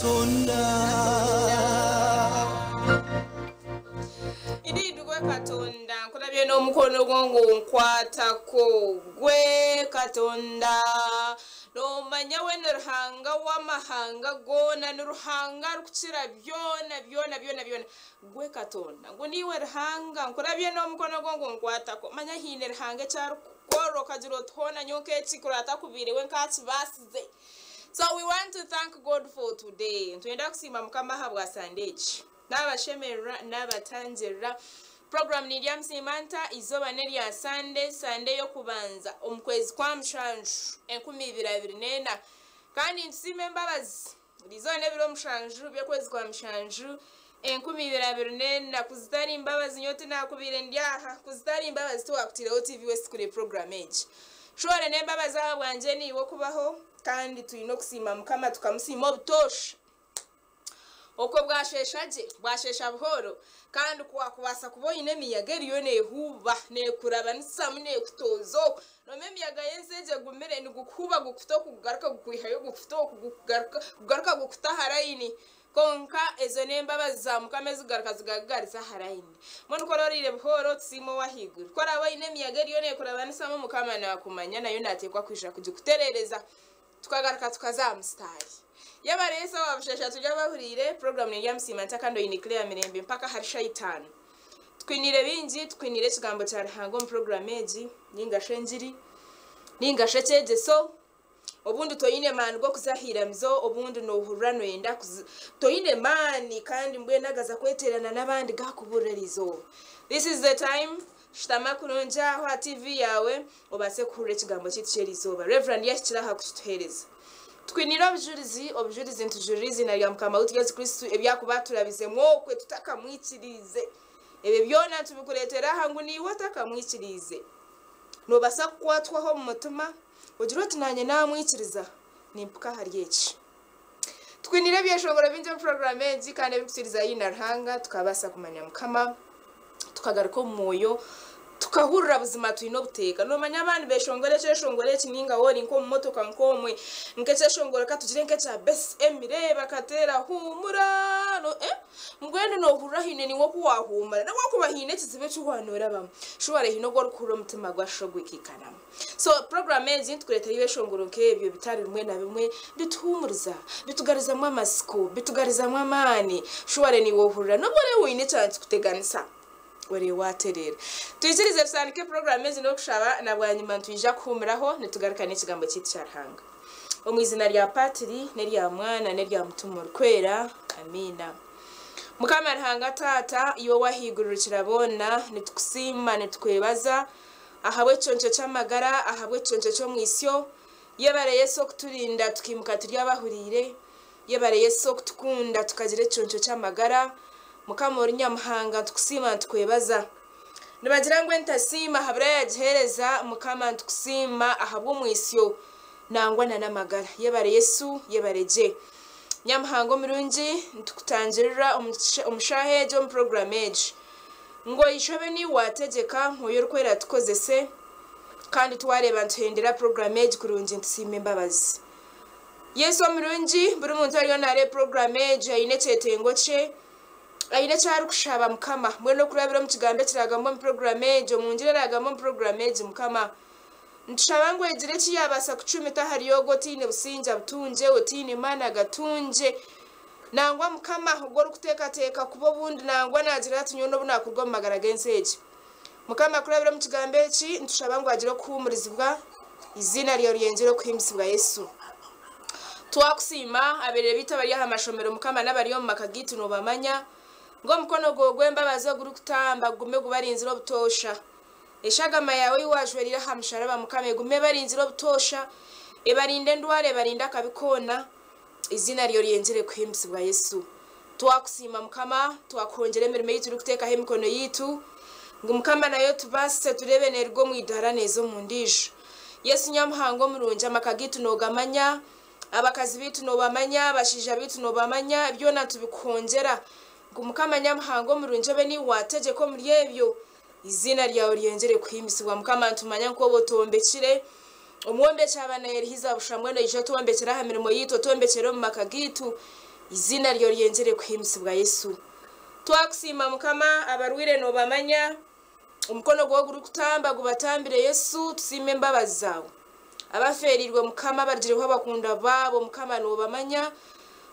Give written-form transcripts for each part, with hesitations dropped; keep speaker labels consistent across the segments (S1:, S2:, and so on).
S1: Katonda.
S2: Indeed gwe Katonda nkulabye n'omukono gwo ngunkwatako gwe Katonda nomanya we ni Ruhanga w'amahanga goona ni Ruhanga arikukira byona byona byona byona gwe Katonda ngu niiwe Ruhanga nkurabye n'omukono gwo ngunkwatako manya haine Ruhanga eki arikukora okagira oti hoona nyowe nk'eki kuri atakubiire we nkaakibaasize so we want to thank God for today nitwenda kusiima Mukama ahabwa Sande egi. Naabashemererwa, naabatangirira. Puroguraamu ni Musiima Nta, eizooba n'erya Sande, Sande y'okubanza omu kwezi kwa mushanju 2024. Kandi nitusiima embabazi, eriizooba n'ebiro mushanju by'okwezi kwa mushanju 2024. Ku zitari mbabazi nyowe tinaakubaire ndi aha, ku zitari mbabazi tiwaakutaireho TV West kureeba puroguraamu egi. Shoore n'embabazi ahabwangye naiwe okubaho, kandi twine okusiima Mukama tukamusiima obutoosha. Okwo bwasheesha gye, bwasheesha buhooro, kandi ku waakubaasa kuba oine emiyaga eriyo neehuuba, neekurabanisamu, neekutooza okwo. Noomanya emiyaga y'ensi egi egumire, nigukuhuuba gukuta oku gugaruka gukwihayo gukuta oku gukugaruka gugaruka gukuta aha rayini. Kwonka ezo n'embabazi za Mukama ezikugaruka zikakugariza aha rayini. Mbwenu ku orooreire buhooro, tusiime Ow'ahaiguru. Ku oraabe oine emiyaga eriyo neekurabanisamu, Mukama naakumanya, nayo naateekwa kwija kugikutereereza. Tukagaruka tukaza aha musitaari. Yebare Yesu owa busheesha turi abahuriire, puroguramu nerya Musiima Nta kandi oine Claire Mirembe mpaka ahari shaaha itaano. Tukwiniire bingi, tukwiniire ekigambo kya Ruhanga omu puroguramu egi, ninga shi engiri, ninga shi ekyegyeso. Obundi toine maani g'okuza aha iramizo, obundi noohurira nooyenda kuza, toine maani kandi mbwenu agaza kweteerana n'abandi gaakuburira eriizooba. This is the time Shutama kurungi aho aha TV yaawe obaase kuhurira ekigambo kyaitu ky'eriizooba. Rev. Yahikire aha kukituheereza. Twiniire obujurizi, obujurizi nitujurira eiziina rya Mukama waitu Yesu Kristo ebi akuba aturabizemu okwe tutakamwikiriize. Ebyo byona nitubikureetera aha ngu naiwe otakamwikiriize. Noobaasa kukwatwaho omu mutima ogire oti naanye naamwikiriza nimpika ahari eki. Twiniire ebyeshongoro bingi omu puroguraamu egi kandi ebirikutwiriza haihi na Ruhanga tukabaasa kumanya Mukama, tukagaruka omu mwoyo, tukahurira buzima twine obuteeka. Noomanya abandi beeshongora ekyeshongoro eki nainga waaba ori nk'omu motoka nk'omwe, nk'ekyeshongoro ka tugire nk'ekya Besi Emire bakateera huumura eh mbwenu noohurira haine naiwe oku waahuumura nobu okuba haine ekizibu eki waanorabamu, shuware haine ogu orikuhurira omutima gwashusha ogwikaikanamu. So program egi nitukureetera ebyeshongoro nk'ebyo bitari bimwe na bimwe bituhuumuriza, bitugarizamu amatsiko, bitugarizamu amaani. Shuware naiwe ohurira n'obu oreba oine ekyaba nikikuteganisa oreba waatereera. Twikirize tutandike program egi n'okushaba na bwanyima nitwija kuhuumuraho nitugaruka n'ekigambo kyaitu kya Ruhanga. Omu izina rya Patiri n'erya Mwana n'erya Mutima Orikwera, Amiina. Mukama Ruhanga Taata, iwe ow'ahaiguru Rukira-boona, nitukusiima, nitukwebaza Ahabw'ekiconco ky'amagara, ahabw'ekiconco ky'omwitsyo, Yebare Yesu okuturinda tukiimuka turi abahuriire, Yebare Yesu okutukunda tukagira ekiconco ky'amagara, Mukama ori Nyamuhanga nitukusiima nitukwebaza. Nibagira ngu entasiima habura yagiheereza, Mukama nitukusiima ahabw'omwitsyo nangwa na n'amagara. Yebare Yesu, yebare gye. Nyamuhanga omurungi nitukutangirira omu shaaha egi omu puroguraamu egi. Ngu oije obe niiwe waategyeka, Mwoyo Orikwera atukozese, kandi twareeba nituhendera puroguraamu egi kurungi nitusiima embabazi. Yesu omurungi, buri muntu ariyo naareeba puroguraamu egi aine ekyetengo kye, aine eki arikushaba Mukama. Mbwenu okurabira omu kigambo ekiraagambwe omu puroguraamu egi, omu ngiri eraagambwe omu puroguraamu egi, Mukama, nitushaba ngu egire eki yaabaasa kucumita ahari ogwo otaine busingye abutungye, otaine maani agatungye. Nangwa Mukama, ogwo orikuteekateeka kuba obundi nangwa naagira ati, Nyowe n'obu naakuruga omu magara g'ensi egi. Mukama, kurabira omu kigambo eki, nitushaba ngu agire okuhuumurizibwa, eiziina ryawe ryengyere okuhimbisibwa Yesu. Twakusiima, abeerere baitu abari aha mashomero, Mukama, n'abari omu maka gaitu noobamanya, ngu omukono gwawe gw'embabazi ogurikutamba gugume gubarinzire obutoosha. Eshagama yaawe ei waajwereire aha musharaba, Mukama, egume ebarinzire obutoosha, ebarinde endwara, ebarinde akabi koona. Eiziina ryawe ryengyere kuhimbisibwa Yesu. Twakusiima Mukama, twakuhongyera emirimo ei turikuteekaho emikono yaitu, ngu Mukama nayo otubaasise tureebe neeruga omu idaara neeza omu ndiijo. Yesu Nyamuhanga omurungi, amaka gaitu noogamanya, abakazi baitu noobamanya, abashaija baitu noobamanya, byona nitubikuhongyera ngu Mukama Nyamuhanga omurungi obe niiwe waategyeka omuri ebyo. Eiziina ryawe ryengyere kuhimbisibwa Mukama nitumanya nku oba otwombekire. Omwombeki aba nayerihiza busha mbwenu oije otwombekyere aha mirimo yaitu otwombekyere omu maka gaitu. Eiziina ryawe ryengyere kuhimbisibwa Yesu. Twakusiima Mukama, abarwaire noobamanya, omukono gwawe ogurikutamba gubatambire Yesu, tusiime embabazi zaawe. Abafeereirwe Mukama, abarugireho abakundwa baabo Mukama noobamanya,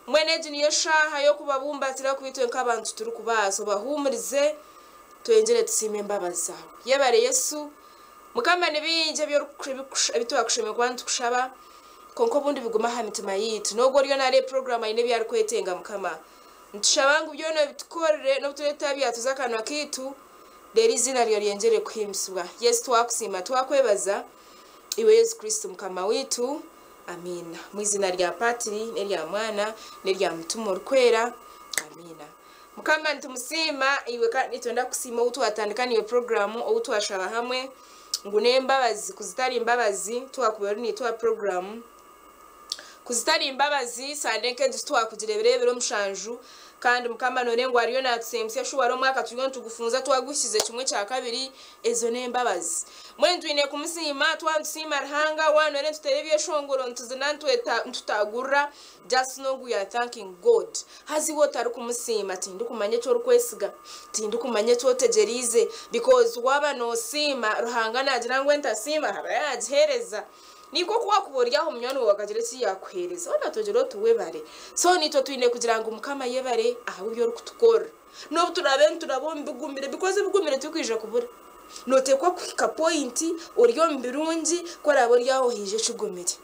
S2: mbwenu egi niyo shaaha y'okubabumbatira ku itwe nk'abantu titurikubaasa, obahuumurize twengyere tusiime embabazi zaawe. Yebare Yesu. Mukama ni bingi ebi ebi twakushemereire kuba nitukushaba, kwonka obundi biguma aha mitima yaitu. N'ogwo oriyo naareeba puroguraamu aine ebi arikwetenga Mukama. Nitushaba ngu byona obitukorere n'obu turiyo tutabyatuza akanwa kaitu, reero eiziina ryawe ryengyere kuhimbisibwa. Yesu twakusiima twakwebaza, iwe Yesu Kristo Mukama waitu. Amiina. Omu eiziina rya Patiri n'erya Mwana n'erya Mutima Orikwera. Amiina. Mukama nitumusiima iwe kandi nitwenda kukusiima ou twatandika naiwe puroguraamu, ou twashaba hamwe ngu n'embabazi ku zitari mbabazi twakuba ori naitwe aha puroguraamu. Ku zitari mbabazi sande nk'egi titwakugireebire ebiro mushanju kandi Mukama noone ngu ariyo naatusiimutsya shuwa ari omwaka turiyo nitugufunza twaguhikize kimwe kya kabiri, ezo n'embabazi. Mbwenu twine kumusiima, twaba nitusiima Ruhanga, waaba noone nituteera ebyeshongoro nituzina nitweta nitutagurira just know ngu we are thanking God. Haza iwe otarikumusiima tindikumanya eki orikwesiga, tindikumanya eki otegyereize because waaba noosiima Ruhanga naagira ngu entasiima aba yaagiheereza. Nikwo ku waakuba ori aho munywani waawe akagira eki yaakuheereza, hoona togira oti webare. So naitwe twine kugira ngu Mukama yebare ahabw'ebi orikutukorera. N'obu turaabe nituraba omu bigumire because ebigumire tibirikwija kubura. Nooteekwa kuhika point ori omu birungi ku oraabe ori aho haija ekigumire.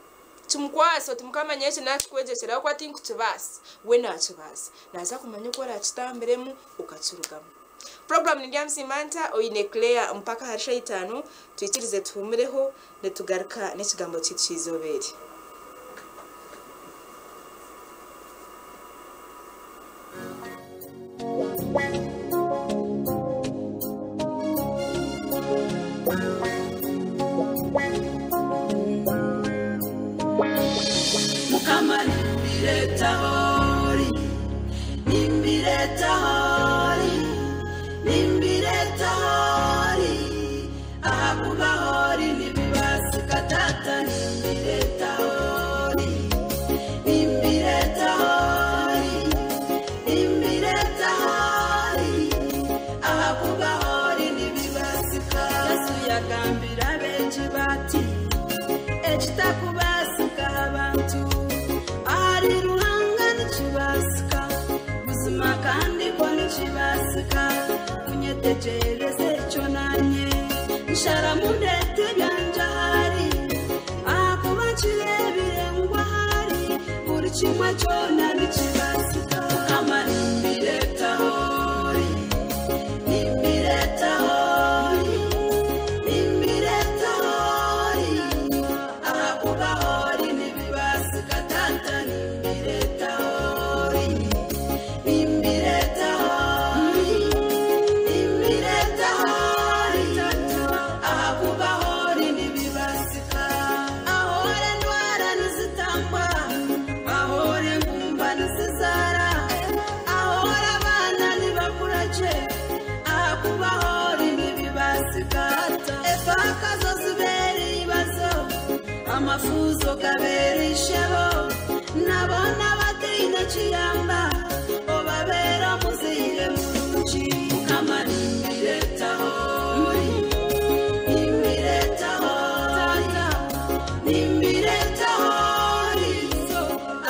S2: Kimukwase oti Mukama nyowe eki naakikwegyekyera ahabw'okuba tinkukibaasa, we naakibaasa. Naaza kumanya oku oraakitambiremu okakirugamu. Puroguramu ni Ndyamusiima Nta oine Claire mpaka ahari shaaha itaano, twikirize tuhuumureho nitugaruka n'ekigambo kyaitu ky'eizooba eri.
S1: Mukama nimbireeta ahoori, nimbireeta ahoori, nimbireeta ahoori, ahakuba ahoori nibibaasika Taata nimbireeta ahoori, nimbireeta ahoori, nimbireeta ahoori, ahakuba ahoori nibibaasika. Yesu yagambira abeegi bati, Ekitakubaasika aha bantu, ahari Ruhanga nikibaasika. Buzima kandi kwo nikibaasika. Munyetegyereze ekyo naanye nsharamu ndeete ebyangye ahari, ahakuba nkireebire ngu ahari buri kimwe kyona nikibaasika. Mukama nimbireeta ahoori, nimbireeta ahoori, nimbireeta ahoori, ahakuba ahoori nibibaasika. Taata nimbireeta ahoori, nimbireeta ahoori, nimbireeta ahoori, ahakuba ahoori nibibaasika. Ahoori endwara nizitambwa, ahoori engumba nizizaara, ahoori abaana nibakura gye, ahakuba ahoori nibibaasika. Efaaka zo zibeera eibazo, amafuuzo gabeera eishebo, na boona abataine kiyamba, obabeera omuzaire murungi. Mukama nimbireeta ahoori, nimbireeta ahoori, nimbireeta ahoori,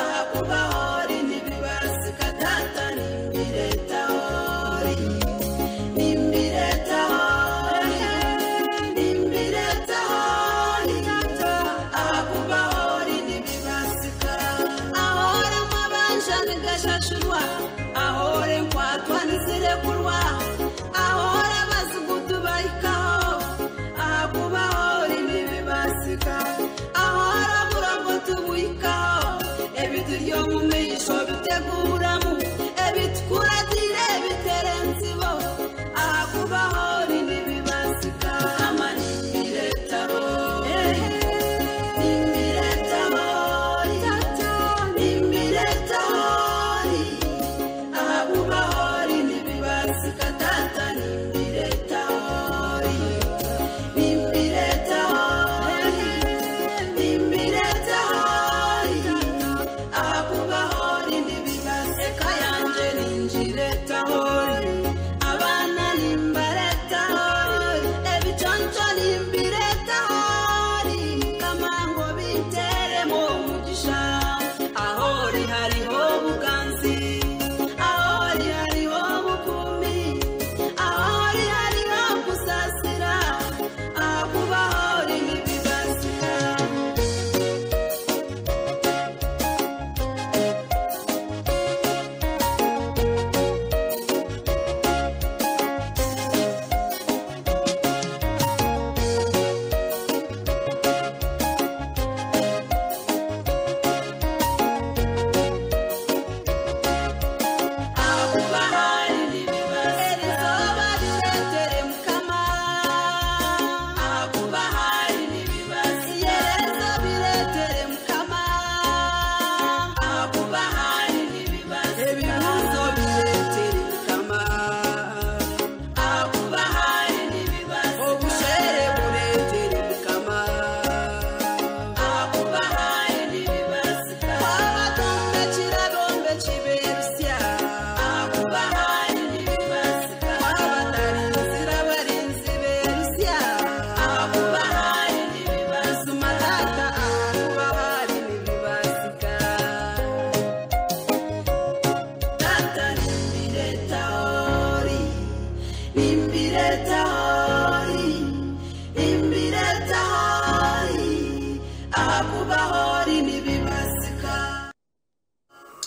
S1: ahakuba ahoori nibibaasika. Taata nimbireeta ahoori, nimbireeta ahoori, nimbireeta ahoori, ahakuba ahoori nibibaasika. Ahoori amabanja nigashashurwa, ahoori enkwatwa nizirekurwa, ahoori abazigu tubahikaho, ahakuba ahoori nibibaasika. Ahoori oburogo tubuhikaho, ebituri omu maisho biteguuramu, ebitukuratire bitera entsibo, ahakuba ahoori nibibaasika. Mukama nimbireeta ahoori, nimbireeta ahoori, nimbireeta ahoori,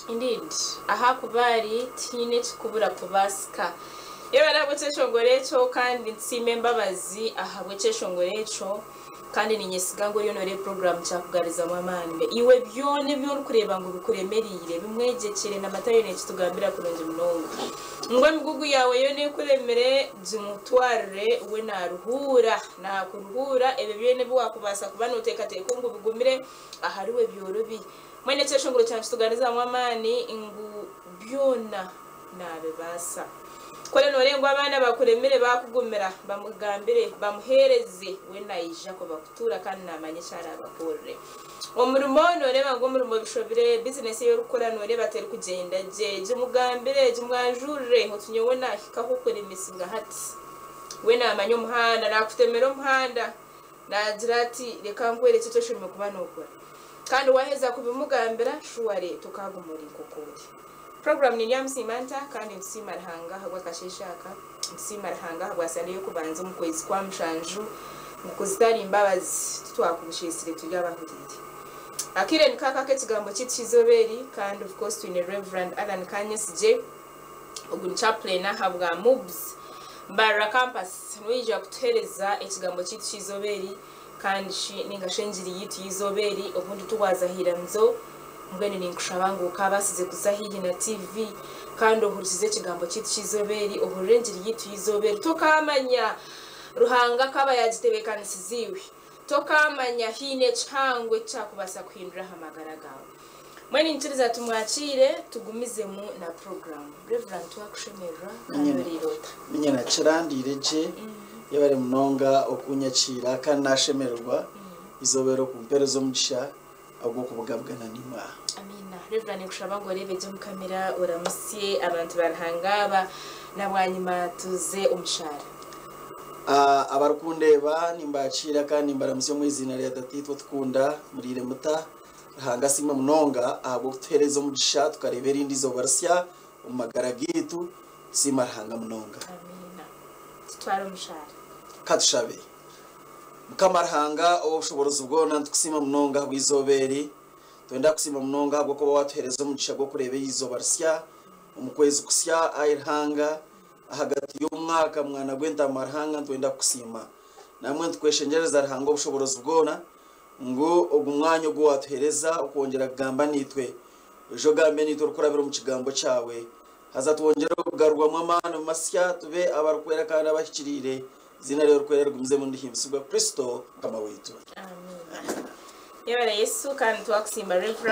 S2: Indeed, ahakuba ari tihaine ekikubura kubaasika. Yebare ahabw'ekyeshongoro ekyo kandi nsiima embabazi ahabw'ekyeshongoro ekyo kandi ninyesiga ngu oriyo noreeba puroguraamu kyakugarizamu amaani. Iwe byona ebi orikureeba ngu bikuremereire bimwegyekyere na Matayo nekitugambira kurungi munonga ngu emigugu yaawe yoona ekuremire gimutwarire we naruhuura, nakuruhuura ebyo byona ebi wakubaasa kuba noteekateeka ngu bigumire ahariwe byorobi. Mbwenu ekyeshongoro kyangye kitugarurizamu amaani ngu byona naabibaasa. Kore nooreeba ngu abaana bakuremire baakugumira, bamugambire, bamuheereze, we naija kubakutuura kandi naamanya eki araabakorere. Omurimo, nooreeba ngu omurimo bishobire, bizinesi ei orikukora nooreeba terikugyenda gye, gimugambire, gimwanjurire oti nyowe naahikaho kuremesibwa hati. We naamanya omuhanda, naakutemera omuhanda. Naagira ati, Reka nkworekye eki oshemereire kuba nookora. Kandi waaheza kubimugambira, shuware tokaaguma ori nk'oku ori. Puroguraamu Ninyamusiima Nta kandi nitusiima Ruhanga ahabw'akasheeshe aka. Nitusiima Ruhanga ahabwa Sande y'okubanza omu kwezi kwa mushanju ngu ku zitari mbabazi titwakubusheesire turi abahuriire. Akaire niko aka ak'ekigambo kyaitu ky'eizooba eri kandi of course twine Rev. Allan Kanyesigye. Ogu ni chaplain ahabwa MUBS Mbarara campus niwe yaija kutuhereza ekigambo kyaitu ky'eizooba eri kandi shi ninga shi engiri yaitu y'eizooba eri obundi tiwaza aha iramizo mbwenu ninkushaba ngu okaabasize kuza haihi na TV kandi ohurikize ekigambo kyaitu ky'eizooba eri ohurire engiri yaitu y'eizooba eri tokaamanya Ruhanga akaba yaagitebeekanisiza iwe tokaamanya haine ekihango ekyakubaasa kuhindura aha magara gaawe. Mbwenu nyikiriza tumwakiire tugumizemu na puroguramu. Rev. Twakushemererwa kandi oriire ota?
S3: Niinye nakira ndiire gye, yebare munonga okunyakiira kandi nashemererwa eizooba eri okumpereza omugisha ogw'okubugabugana naimwe aha.
S2: Amiina. Rev. Ninkushaba ngu oreebe gye omu kamera oramutsye abantu ba Ruhanga aba na bwanyima tuze omu shaara.
S3: Abarikundeeba nimbakiira kandi nimbaramutsya omu eiziina rya Tataitwe otukunda. Muriire muta? Ruhanga asiimwe munonga ahabw'okutuheereza omugisha tukareeba erindi izooba risya omu magara gaitu. Tusiima Ruhanga munonga.
S2: Amiina. Tutware omushaara.
S3: Ka tushabe. Mukama Ruhanga ow'obushoboorozi bwona, nitukusiima munonga ahabw'eizooba eri. Twenda kukusiima munonga ahabw'okuba waatuheereza omugisha gw'okureeba eizooba risya omu kwezi kusya, ai Ruhanga, ahagati y'omwaka, Mwana gw'Entaama wa Ruhanga, nitwenda kukusiima. Namwe nitukweshengyereza Ruhanga ow'obushoboorozi bwona, Ngu ogu mwanya ogu waatuheereza okwongyera kugamba naitwe. Oije ogambe naitwe orikurabira omu Kigambo kyawe. Haza twongyere okugarurwamu amaani masya, tube abarikwera kandi abahikiriire. Eiziina ryawe erikwera rigumizemu nirihimbisibwa Kristo Mukama waitu.
S2: Amiina. Yebare Yesu kandi twakusiima Rev.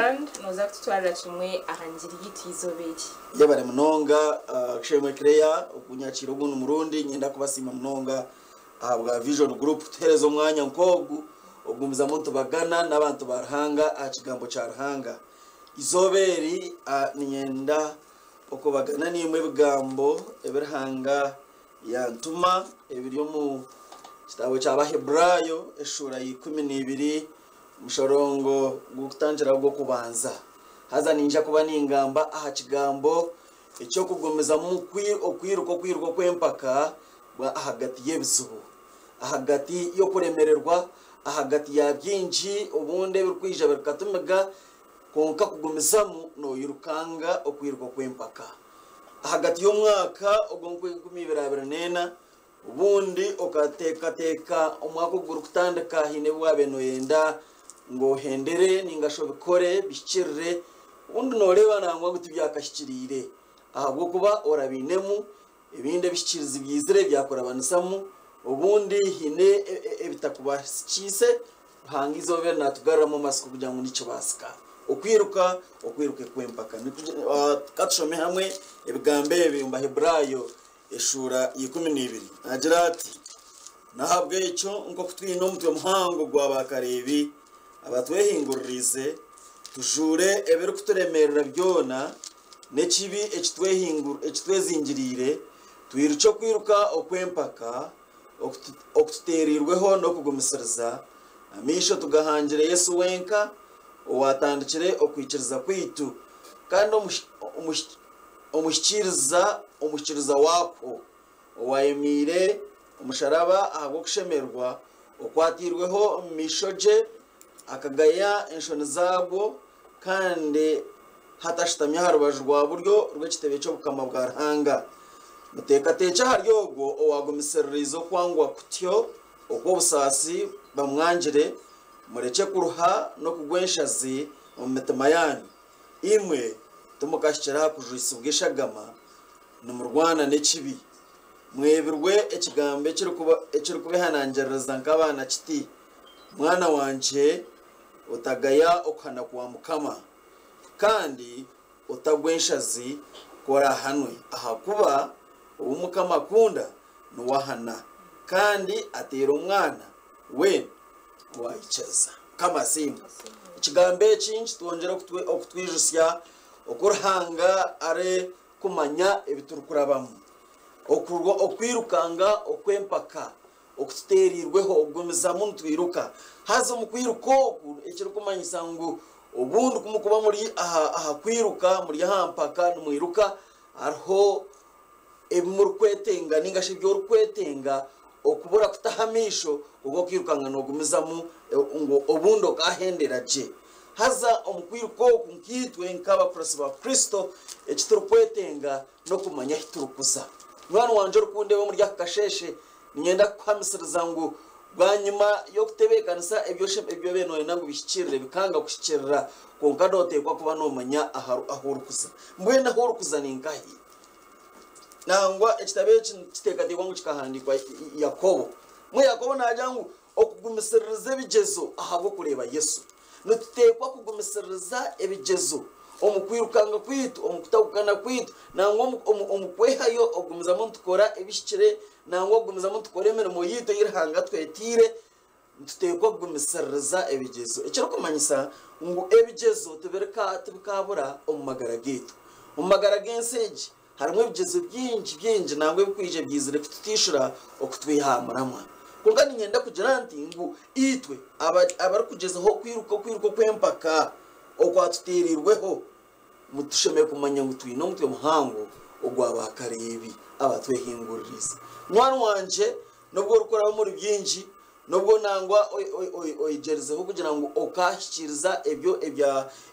S2: Noza kututwarira kimwe aha ngiri yaitu y'eizooba eri.
S3: Yebare munonga Shemwe Claire okunyakiira ogundi murundi. Niinyenda kubasiima munonga Ahabwa Vision Group kutuhereza omwanya nk'ogu okugumizamu nitubagana n'abantu ba Ruhanga aha Kigambo kya Ruhanga. Eizooba eri niinyenda okubagana naimwe ebigambo ebi Ruhanga yantuma ebiri omu kitabo ky'Abaheburaayo eshuura ya 12 omushorongo gw'okutandikiraho gw'okubanza. Haza niinyija kuba ningamba aha kigambo eky'okugumizamu okwiruka okwiruka okw'empaka bwa ahagati y'ebizibu, ahagati y'okuremererwa, ahagati ya bingi obundi ebirikwija birikatumiga, kwonka kugumizamu noyirukanga okwiruka okw'empaka. Ahagati y'omwaka ogw'enkumi ibiri abiri n'ena, obundi okateekateeka omwaka ogu gurikutandika haine ebi waabaire noyenda ngu ohendere ninga shi obikore bihikirire, obundi nooreeba nangwa ngu tibyakahikiriire ahabw'okuba orabainemu Ebindi ebihikiirizi byaizire byakurabanisamu, obundi haine ebitakubaasikiise. Ruhanga eizooba eri naatugaruramu amatsiko kugira ngu nikibaasika okwiruka okwiruka ekw'empaka. Ka tushome hamwe ebigambo ebi omu Baheburaayo eshuura ya 12. Naagira ati, N'ahabw'ekyo nk'oku twine omutwe muhango gwa baakareebi abatwehinguririize, tujuure ebirikuturemeerera byona, n'ekibi ekitwezingiriire, twirukye okwiruka okw'empaka okututeereirweho n'okugumisiriza, amaisho tugahangire Yesu wenka, owaatandikire okwikiriza kwaitu kandi omuhikiiriza waakwo, owaayemeire omusharaba ahabw'okushemererwa okwatairweho omu maisho gye, akagaya enshoni zaagwo, kandi. Hati ashutami aha rubaju rwa buryo rw'ekitebe ky'obukama bwa Ruhanga. Muteekateekye ahari ogwo owaagumisiririize okwangwa kutyo okw'obusaasi bamwangire, murekye kuruha n'okugwa enshazi omu mitima yaanyu. Imwe timukahikire aha kujwisibwa eshagama nimurwana n'ekibi. Mwebirwe ekigambo ekirikubehanangiririza nk'abaana kiti, Mwana wangye, otagaya okuhana kwa Mukama, kandi otagwa enshazi ku oraahanwe, ahakuba ou Mukama akunda niwe ahana, kandi ateera omwana weena ou aikiriza. Mukama asiimwe. Ekigambo eki nikitwongyera okutwijutsya oku Ruhanga arikumanya ebi turikurabamu, okwirukanga okw'empaka okututeereirweho okugumizamu nitwiruka. Haza omu kwiruka oku ekirikumanyisa ngu obundi ku murikuba muri aha kwiruka, muri aha mpaka nimwiruka, hariho ebi murikwetenga nainga shi ebi orikwetenga okubura kutaho amaisho kwonka okairukanga noogumizamu ngu obundi okaahendera gye. Haza omu kwiruka oku nkaitwe nk'abakuratsi ba Kristo eki turikwetenga n'okumanya ahu turikuza. Munywani wangye orikundeeba omuri aka kasheeshe, niinyenda kukuhamisiriza ngu bwanyima y'okutebeekanisa ebi obaire nooyenda ngu bihikiirire bikanga kuhikiirira, kwonka nooteekwa kuba noomanya ahu orikuza. Mbwenu ahu orikuza ni nkahi? Nangwa ekitabo eki nikiteekateekwa ngu kikahandiikwa Yakobo. Mbwenu Yakobo naagira ngu Okugumisiririza ebigyezo ahabw'okureeba Yesu. Nituteekwa kugumisiririza ebigyezo omu kwirukanga kwaitu, omu kutagukana kwaitu, nangwa omu kwehayo okugumizamu nitukora ebihikire, nangwa okugumizamu nitukora emirimo yaitu ei Ruhanga atwetiire. Nituteekwa kugumisiririza ebigyezo, ekirikumanyisa ngu ebigyezo tibikaabura omu magara gaitu. Omu magara g'ensi egi, Harimu ebigyezo bingi bingi nangwa ebirikwija byizire kututiishura okutwiha aha muramwa. Kwonka niinyenda kugira nti ngu itwe abarikugyezaho okwiruka okwiruka okw'empaka okwatuteereirweho, tushemereire kumanya ngu twine omutwe muhango ogwa baakareebi abatwehinguririize. Munywani wangye, n'obu orikuraba omuri bingi, Nobwo nangwa oyegyerizeho kugira ngu okahikiiriza ebyo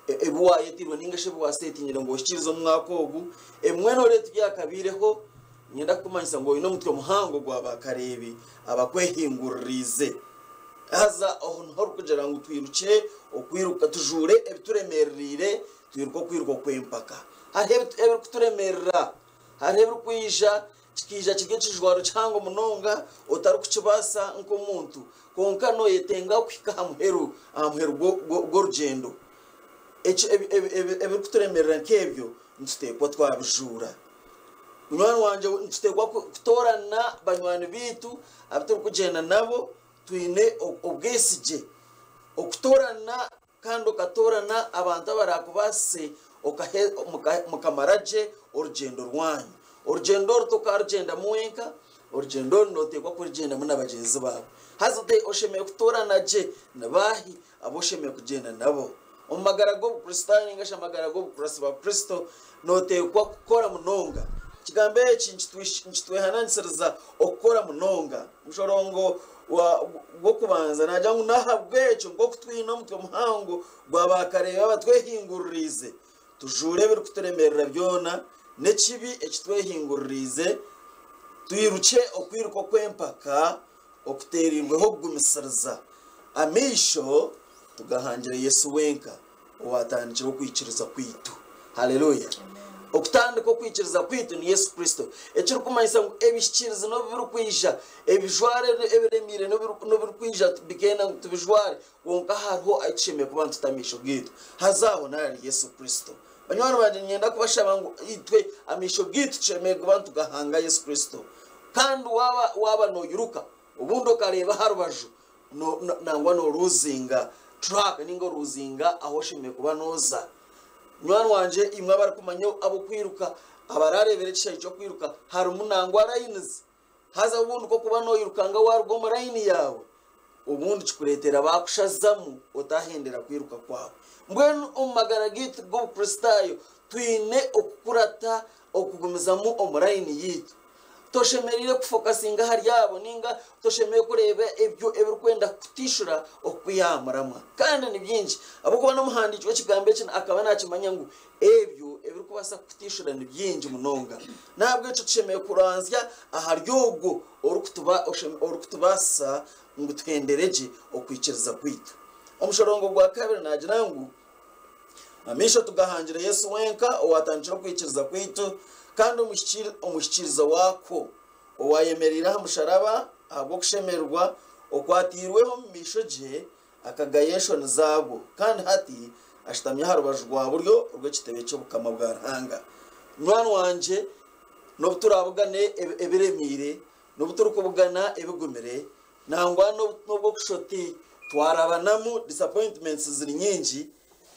S3: ebi wayetirwe ninga shi ebi wasetingire ngu ohikiirize omu mwaka ogu, ebimwe noreeba tibyakabaireho, niinyenda kukumanyisa ngu oine omutwe muhango gwa baakareebi abakwehinguririize. Haza aho niho orikugira ngu twirukye okwiruka, tujuure ebituremerereire, twiruke okwiruka okw'empaka. Hariho ebirikuturemeerera, hariho ebirikwija Kikaija kiri ekijwaro kihango munonga otarikukibaasa nk'omuntu, kwonka nooyetenga kuhika aha muheru, aha muheru gw'orugyendo. Ebirikuturemeerera nk'ebyo nituteekwa twabijuura. Munywani wangye, nituteekwa kutoorana banywani baitu abu turikugyenda nabo twine obwesigye. Okutoorana Kandi okatoorana abantu abaraakubaasise mukamara gye orugyendo rwanyu. Orugyendo oru tokaarugyendamu wenka, orugyendo oru nooteekwa kurugyendamu na bagyenzi baawe. Haza oshemereire kutoorana gye ni baahi abu oshemereire kugyenda nabo. Omu magara g'Obukristaayo nainga shi amagara g'obukuratsi bwa Kristo, nooteekwa kukora munonga. Ekigambo eki nikitwehananisiriza okukora munonga. Omushorongo gw'okubanza naagira ngu n'ahabw'ekyo nk'oku twine omutwe muhango gwa baakareebi abatwehinguririize, tujuure ebirikuturemeerera byona n'ekibi ekitwehinguririize, twirukye okwiruka okw'empaka okuteereirweho okugumisiriza, amaisho tugahangire Yesu wenka owaatandikire okwikiriza kwaitu. Haleluya! Okutandika okwikiriza kwaitu ni Yesu Kristo, ekirikumanyisa ngu ebihikiirizi n'obu birikwija, ebijwaro ebiremeire n'obu birikwija bikenda ngu tubijware, kwonka hariho ahu tushemereire kuba nituta amaisho gaitu, haza aho n'ahari Yesu Kristo. Banywani bangye, niinyenda kubashaba ngu itwe amaisho gaitu tushemereire kuba nitugahanga Yesu Kristo. Kandi waaba waaba noiruka, obundi okareeba aha rubaju, nangwa noruuzinga track ninga oruuzinga ahu oshemereire kuba nooza. Munywani wangye imwe abarikumanya ab'okwiruka abarareebera ekishaayi ky'okwiruka harimu nangwa lines haza obundi ku orikuba noirukanga waaruga omu layini yaawe obundi kikureetera baakushazamu otahendera kwiruka kwawe. Mbwenu omu magara gaitu g'Obukristaayo twine okukurata okugumizamu omu layini yaitu. Toshemereire kufokasinga ahari abo ninga toshemereire kureeba ebyo ebirikwenda kukutiishura okukwiha aha muramwa. Kandi ni bingi. Ahabw'okuba n'omuhandiiki w'ekigambo eki akaba naakimanya ngu ebyo ebirikubaasa kukutiishura ni bingi munonga. N'ahabw'ekyo tushemereire kuranzya ahari ogwo orikutubaasisa ngu tuhendere gye okwikiriza kwaitu. Omushorongo gwa kabiri naagira ngu, Amaisho tugahangire Yesu wenka owaatandikire okwikiriza kwaitu kandi omuhikiiriza waakwo, owaayemereire aha musharaba ahabw'okushemererwa okwatairweho omu maisho gye, akagaya enshoni zaagwo, kandi hati ashutami aha rubaju rwa buryo rw'ekitebe ky'obukama bwa Ruhanga. Munywani wangye, n'obu turaabugane ebiremeire, n'obu turikubugana ebigumire, Nangwa n'obu okushoti twarabanamu disappointments ziri nyingi,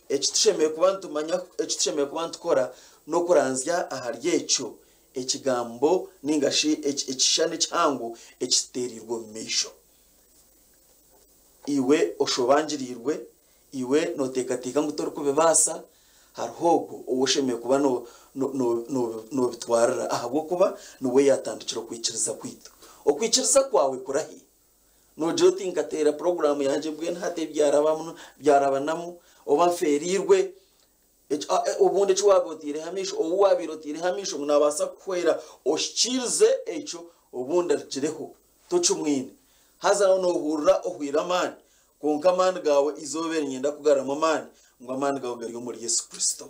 S3: eki tushemereire kuba nitumanya, eki tushemereire kuba nitukora n'okuranzya ahari ekyo ekigambo ninga shi ekishushani ekihango ekituteereirwe omu maisho. Iwe oshobangiriirwe, iwe nooteekateeka ngu torikubibaasa, hariho ogwo ou oshemereire kuba noobitwarira ahabw'okuba niwe yaatandikire okwikiriza kwaitu. Okwikiriza kwawe kurahi? Noogira oti, Nkateera puroguraamu yangye mbwenu hati ebi byarabanamu oba nfeereirwe. Obundi eki waaba otaireho amaisho, ou waabaire otaireho amaisho ngu naabaasa kukuhwera ohikiirize ekyo, obundi arugireho tokimwine. Haza noohurira ohweire amaani, kwonka amaani gaawe eizooba eri niinyenda kukugaruramu amaani ngu amaani gaawe gari omuri Yesu Kristo.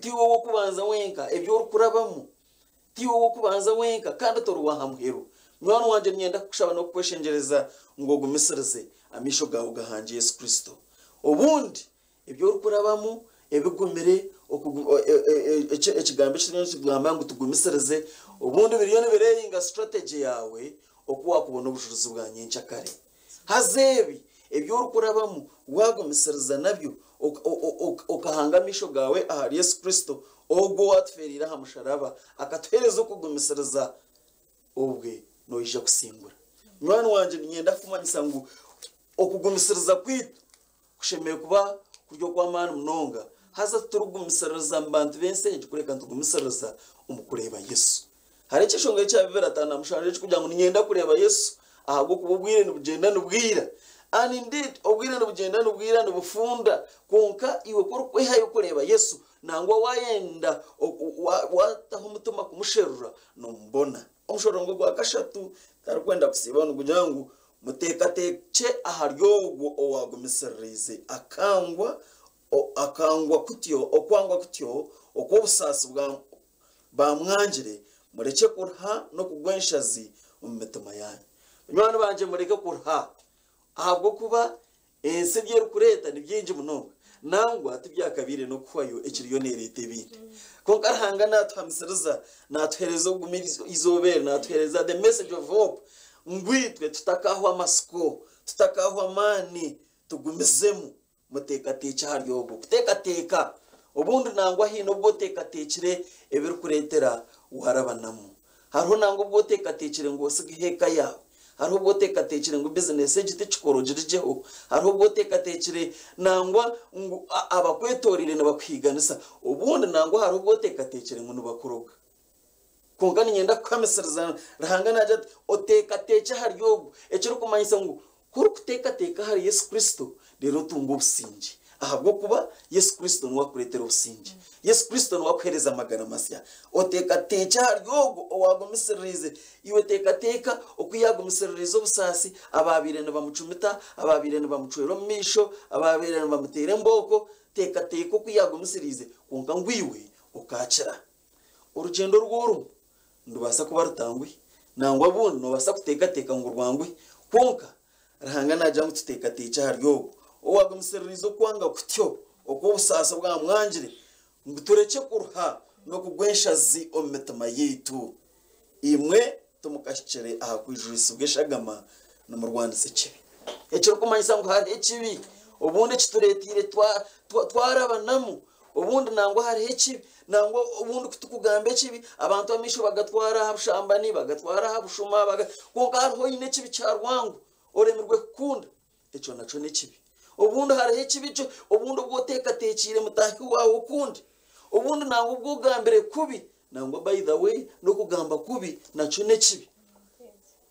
S3: Tiiwe ow'okubanza wenka, ebi orikurabamu tiiwe ow'okubanza wenka kandi tori w'aha muheru. Munywani wangye niinyenda kukushaba n'okukweshengyereza ngu ogumisirize amaisho gaawe gahangye Yesu Kristo. Obundi Ebi orikurabamu ebigumire, ekigambo eki kiriyo nikigamba ngu tugumisirize, obundi biriyo nibireeyinga strategy yaawe oku waakubona obujurizi bwa nyenkyakare. Haza ebi ebi orikurabamu waagumisiriza nabyo, okahanga amaisho gaawe ahari Yesu Kristo, ogwo owaatufeereire aha musharaba, akatuheereza okugumisiriza, obwe noija kusingura. Munywani wangye niinyenda kukumanyisa ngu okugumisiriza kwaitu Kushemereire kuba kuri okw'amaani munonga, haza titurikugumisiririza mu bantu b'ensi egi, kureka nitugumisiririza omu kureeba Yesu. Hariho ekyeshongoro ekya 2057 ekirikugira ngu niinyenda kureeba Yesu ahabw'okuba obwire nibugyenda nibwira. And indeed, obwire nibugyenda nibwira nibufunda, kwonka iwe ku orikwehayo kureeba Yesu, nangwa waayenda waataho omutima kumusherura, noomubona. Omushorongo gwa kashatu tarikwenda kusiibaho nigugira ngu, Muteekateekye ahari ogwo owaagumisiririize akangwa, akangwa kutyo, okwangwa kutyo okw'obusaasi bwa baamwangire, murekye kuruha n'okugwa enshazi omu mitima yaanyu. Banywani bangye mureke kuruha, ahabw'okuba Ensi ebi erikureeta ni bingi munonga. Nangwa tibyakabaire n'okuhwayo ekiriyo neereeta ebindi. Kwonka Ruhanga naatuhamisiriza, naatuheereza okuguma eizooba eri, naatuheereza the message of hope ngu itwe tutakaahwa amatsiko, tutakaahwa amaani, tugumizemu. Muteekateekye ahari ogwo. Kuteekateeka, obundi nangwa haine obu oteekateekire ebirikureetera waarabanamu. Hariho nangwa obu oteekateekire ngu otsigeho eka yaawe. Hariho obu oteekateekire ngu bizinesi egi tikikora ogirugyeho. Hariho obu oteekateekire nangwa ngu abakwetoreire nibakuhiiganisa. Obundi nangwa hariho obu oteekateekire ngu nibakuroga. Kwonka niinyenda kukuhamisiriza, Ruhanga naagira ati, Oteekateekye ahari ogwo. Ekirikumanyisa ngu Ku orikuteekateeka ahari Yesu Kristo, reero otunga obusingye. Ahabw'okuba Yesu Kristo niwe akureetera obusingye. Yesu Kristo niwe akuheereza amagara masya. Oteekateekye ahari ogwo owaagumisiririize. Iwe teekateeka oku yaagumisiririize obusaasi, abaabaire nibamucumita, abaabaire nibamucwera omu maisho, abaabaire nibamuteera embooko. Teekateeka oku yaagumisiriize, kwonka ngu iwe okaakira. Orugyendo oru orimu nirubaasa kuba rutanguhi, nangwa obundi noobaasa kuteekateeka ngu rwanguhi. Kwonka, Ruhanga naagira ngu tuteekateekye ahari ogwo owaagumisiririize okwanga kutyo okw'obusaasi obwamwangire, ngu turekye kuruha n'okugwa enshazi omu mitima yaitu. Imwe timukahikire aha kwijwisibwa eshagama nimurwanisa ekibi. Ekirikumanyisa ngu hariho ekibi obundi ekitureeteire twarabanamu, obundi nangwa hariho ekibi, nangwa obundi ku turikugamba ekibi abantu amaisho bagatwara aha bushambani, bagatwara aha bushuma, kwonka hariho oine ekibi kya rwango oremirwe kukunda, ekyo nakyo n'ekibi. Obundi hariho ekibi obundi obu oteekateekiire mutaahi waawe okundi, obundi nangwa obu ogambire kubi. Nangwa by the way n'okugamba kubi nakyo n'ekibi.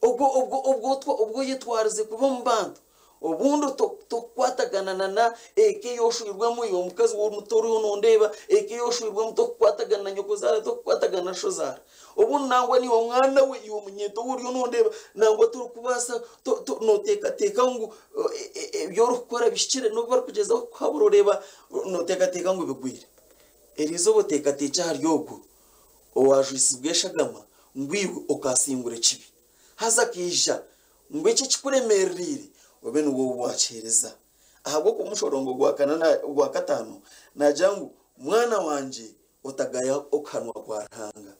S3: Obwo obwo obwo obwo oyetwarize kubi omu bantu obundi tokukwatagana na na eka ei oshwirwemu iwe omukazi w'omuto oriho nondeeba eka ei oshwirwemu tokukwatagana na nyokozaara tokukwatagana na shozaara obundi nangwa naiwe mwana we iwe omunyeeto ou oriyo nondeeba nangwa torikubaasa noteekateeka ngu ebi orikukora bihikire n'obu barikugyezaho kukuhabura oreeba noteekateeka ngu bigwire. Eriizooba oteekateekye ahari ogwo owaajwisibwa eshagama ngu iwe okaasingura ekibi. Haza akaija ngu ekyo ekikuremeerereire obe niwe ou waakiheereza. Ahabw'okuba omushorongo gwa kana na ogwa kataano naagira ngu, Mwana wangye, otagaya okuhanwa kwa Ruhanga.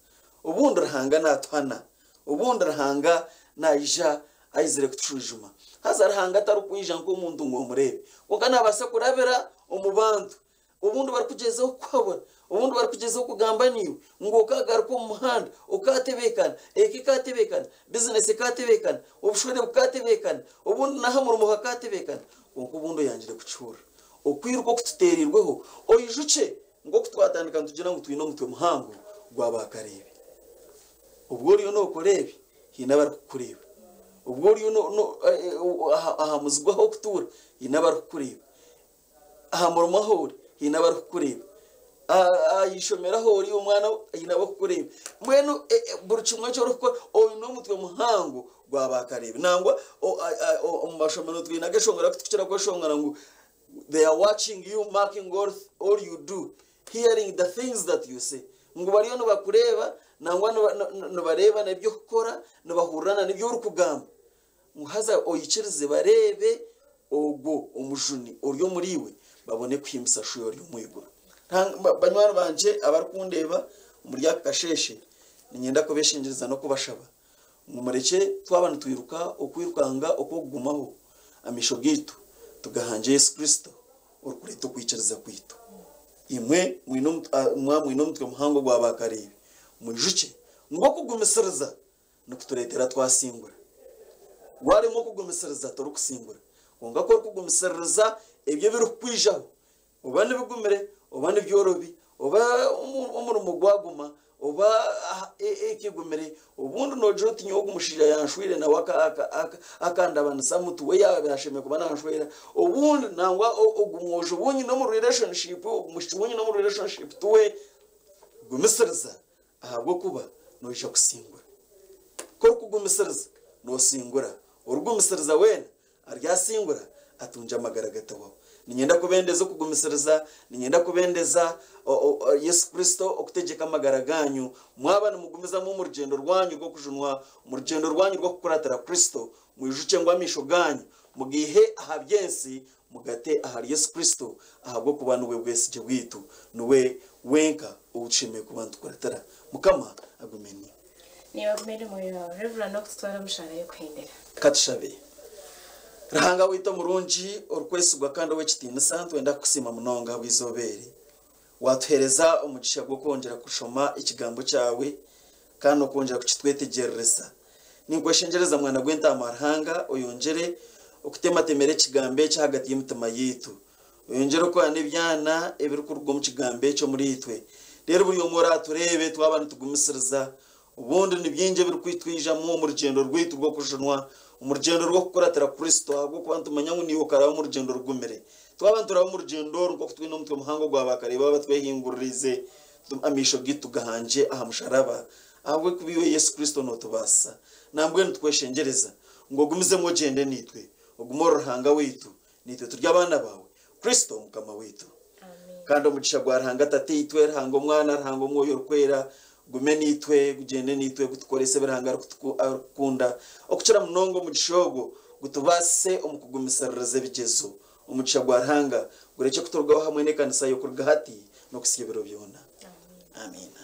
S3: Obundi Ruhanga naatuhana. Obundi Ruhanga naija aizire kutushwijuma. Haza Ruhanga tarikwija nk'omuntu ngu omureebe. Kwonka naabaasa kurabira omu bantu. Obundi barikugyezaho kukuhabura, obundi barikugyezaho kugamba naiwe ngu okaagaruka omu muhanda, okaatebeekana, eka ekaatebeekana, bizinesi ekaatebeekana, obushwere bukaatebeekana, obundi n'aha murimo hakaatebeekana. Kwonka obundi oyangire kukihurira. Okwiruka okututeereirweho, oijukye nk'oku twatandika nitugira ngu twine omutwe muhango gwa baakareebi. Obwo oriyo nookora ebi, haine abarikukureeba. Obwo oriyo aha muzigu ah'okutuura, haine abarikukureeba. Aha murimo ahu ori haine abarikukureeba, aha ishomero ahu ori omwana haine abarikukureeba. Mbwenu buri kimwe eki orikukora oine omutwe muhango gwa baakareebi. Nangwa omu mashomero twine akeshongoro aku turikukira kweshongora ngu they are watching you marking all you do, hearing the things that you say. Ngu bariyo nibakureeba nangwa nibareeba n'ebi orikukora, nibahurira n'ebi orikugamba. Ngu haza oikirize bareebe ogwo Omujuni ori omuriiwe, babone kuhimbisa Sho ori omu iguru. Banywani bangye abarikundeeba omuri aka kasheeshe, niinyenda kubeeshengyereza n'okubashaba ngu murekye twaba nitwiruka okwirukanga okw'okugumaho, amaisho gaitu tugahangye Yesu Kristo orikureeta okwikiriza kwaitu. Imwe mwine mwaba mwine omutwe muhango gwa baakareebi, mwijukye ngu okugumisiriza nikutureetera twasingura. Waaremwa okugumisiriza torikusingura. Kwonka ku orikugumisiririza ebyo ebirikukwijaho, oba nibigumire, oba nibyorobi, oba omurimo gwaguma, oba eka egumire, obundi noogira oti nyowe ogu mushaija yanshweire nawe akandabanisamu ti we yaabaire ashemereire kuba nanshwera. Obundi nangwa ogu mwojo ou nyine omu relationship, ogu mwishiki ou nyine omu relationship tiwe. Gumisiriza Ahabw'okuba noija kusingura. Ku orikugumisiriza, noosingura. Origumisiriza weena aryasingura, atungye amagara agatahwaho. Niinyenda kubendeza okugumisiriza, niinyenda kubendeza Yesu Kristo okutegyeka amagara gaanyu. Mwaba nimugumizamu omu rugyendo rwanyu rw'okujunwa, omu rugyendo rwanyu rw'okukuratira Kristo, mwijukye ngu amaisho gaanyu mugaihe aha by'ensi, Mugate ahari Yesu Kristo, ahabw'okuba niwe bwesigye bwaitu, niwe wenka ou tushemereire kuba nitukuratira. Mukama agume niiwe.
S4: Niiwe agume n'omwoyo waawe. Rev. N'okututwara omu shaara y'okuhendera.
S3: Ka tushabe. Ruhanga waitu omurungi, orikwesigwa kandi ow'ekitiinisa, nitwenda kukusiima munonga ahabw'eizooba eri. Waatuheereza omugisha gw'okwongyera kushoma Ekigambo kyawe kandi n'okwongyera kukitwetegyerereza. Ninkweshengyereza Mwana gw'Entaama wa Ruhanga, oyongyere okutematemera Ekigambo eki ahagati y'emitima yaitu. Oyongyere okwana ebyana ebirikuruga omu Kigambo eki omuriitwe. Reero buri omwe oraatureebe twaba nitugumisiriza, obundi ni bingi ebirikwitwijamu omu rugyendo rwaitu rw'okujunwa, omu rugyendo rw'okukuratira Kristo, ahabw'okuba nitumanya ngu naiwe okaraba omu rugyendo rugumire. Twaba nituraba omu rugyendo oru nk'oku twine omutwe muhango gwa baakareebi abatwehinguririize, amaisho gaitu tugahangye aha musharaba, Ahabw'okuba iwe Yesu Kristo nootubaasisa. Nambwenu tukweshengyereza ngu ogumizemu ogyende naitwe, ogume ori Ruhanga waitu, naitwe turi abaana baawe, Kristo Mukama waitu. Kandi omugisha gwa Ruhanga Tataitwe, Ruhanga Omwana, Ruhanga Omwoyo Orikwera gume naitwe, gugyende naitwe, gutukorese ebi Ruhanga arikukunda. Okukira munonga omugisha ogwo gutubaasise omu kugumisiririza ebigyezo. Omugisha gwa Ruhanga gurekye kuturugaho hamwe n'ekanisa ye okuruga hati n'okuhitsya ebiro byona. Amiina.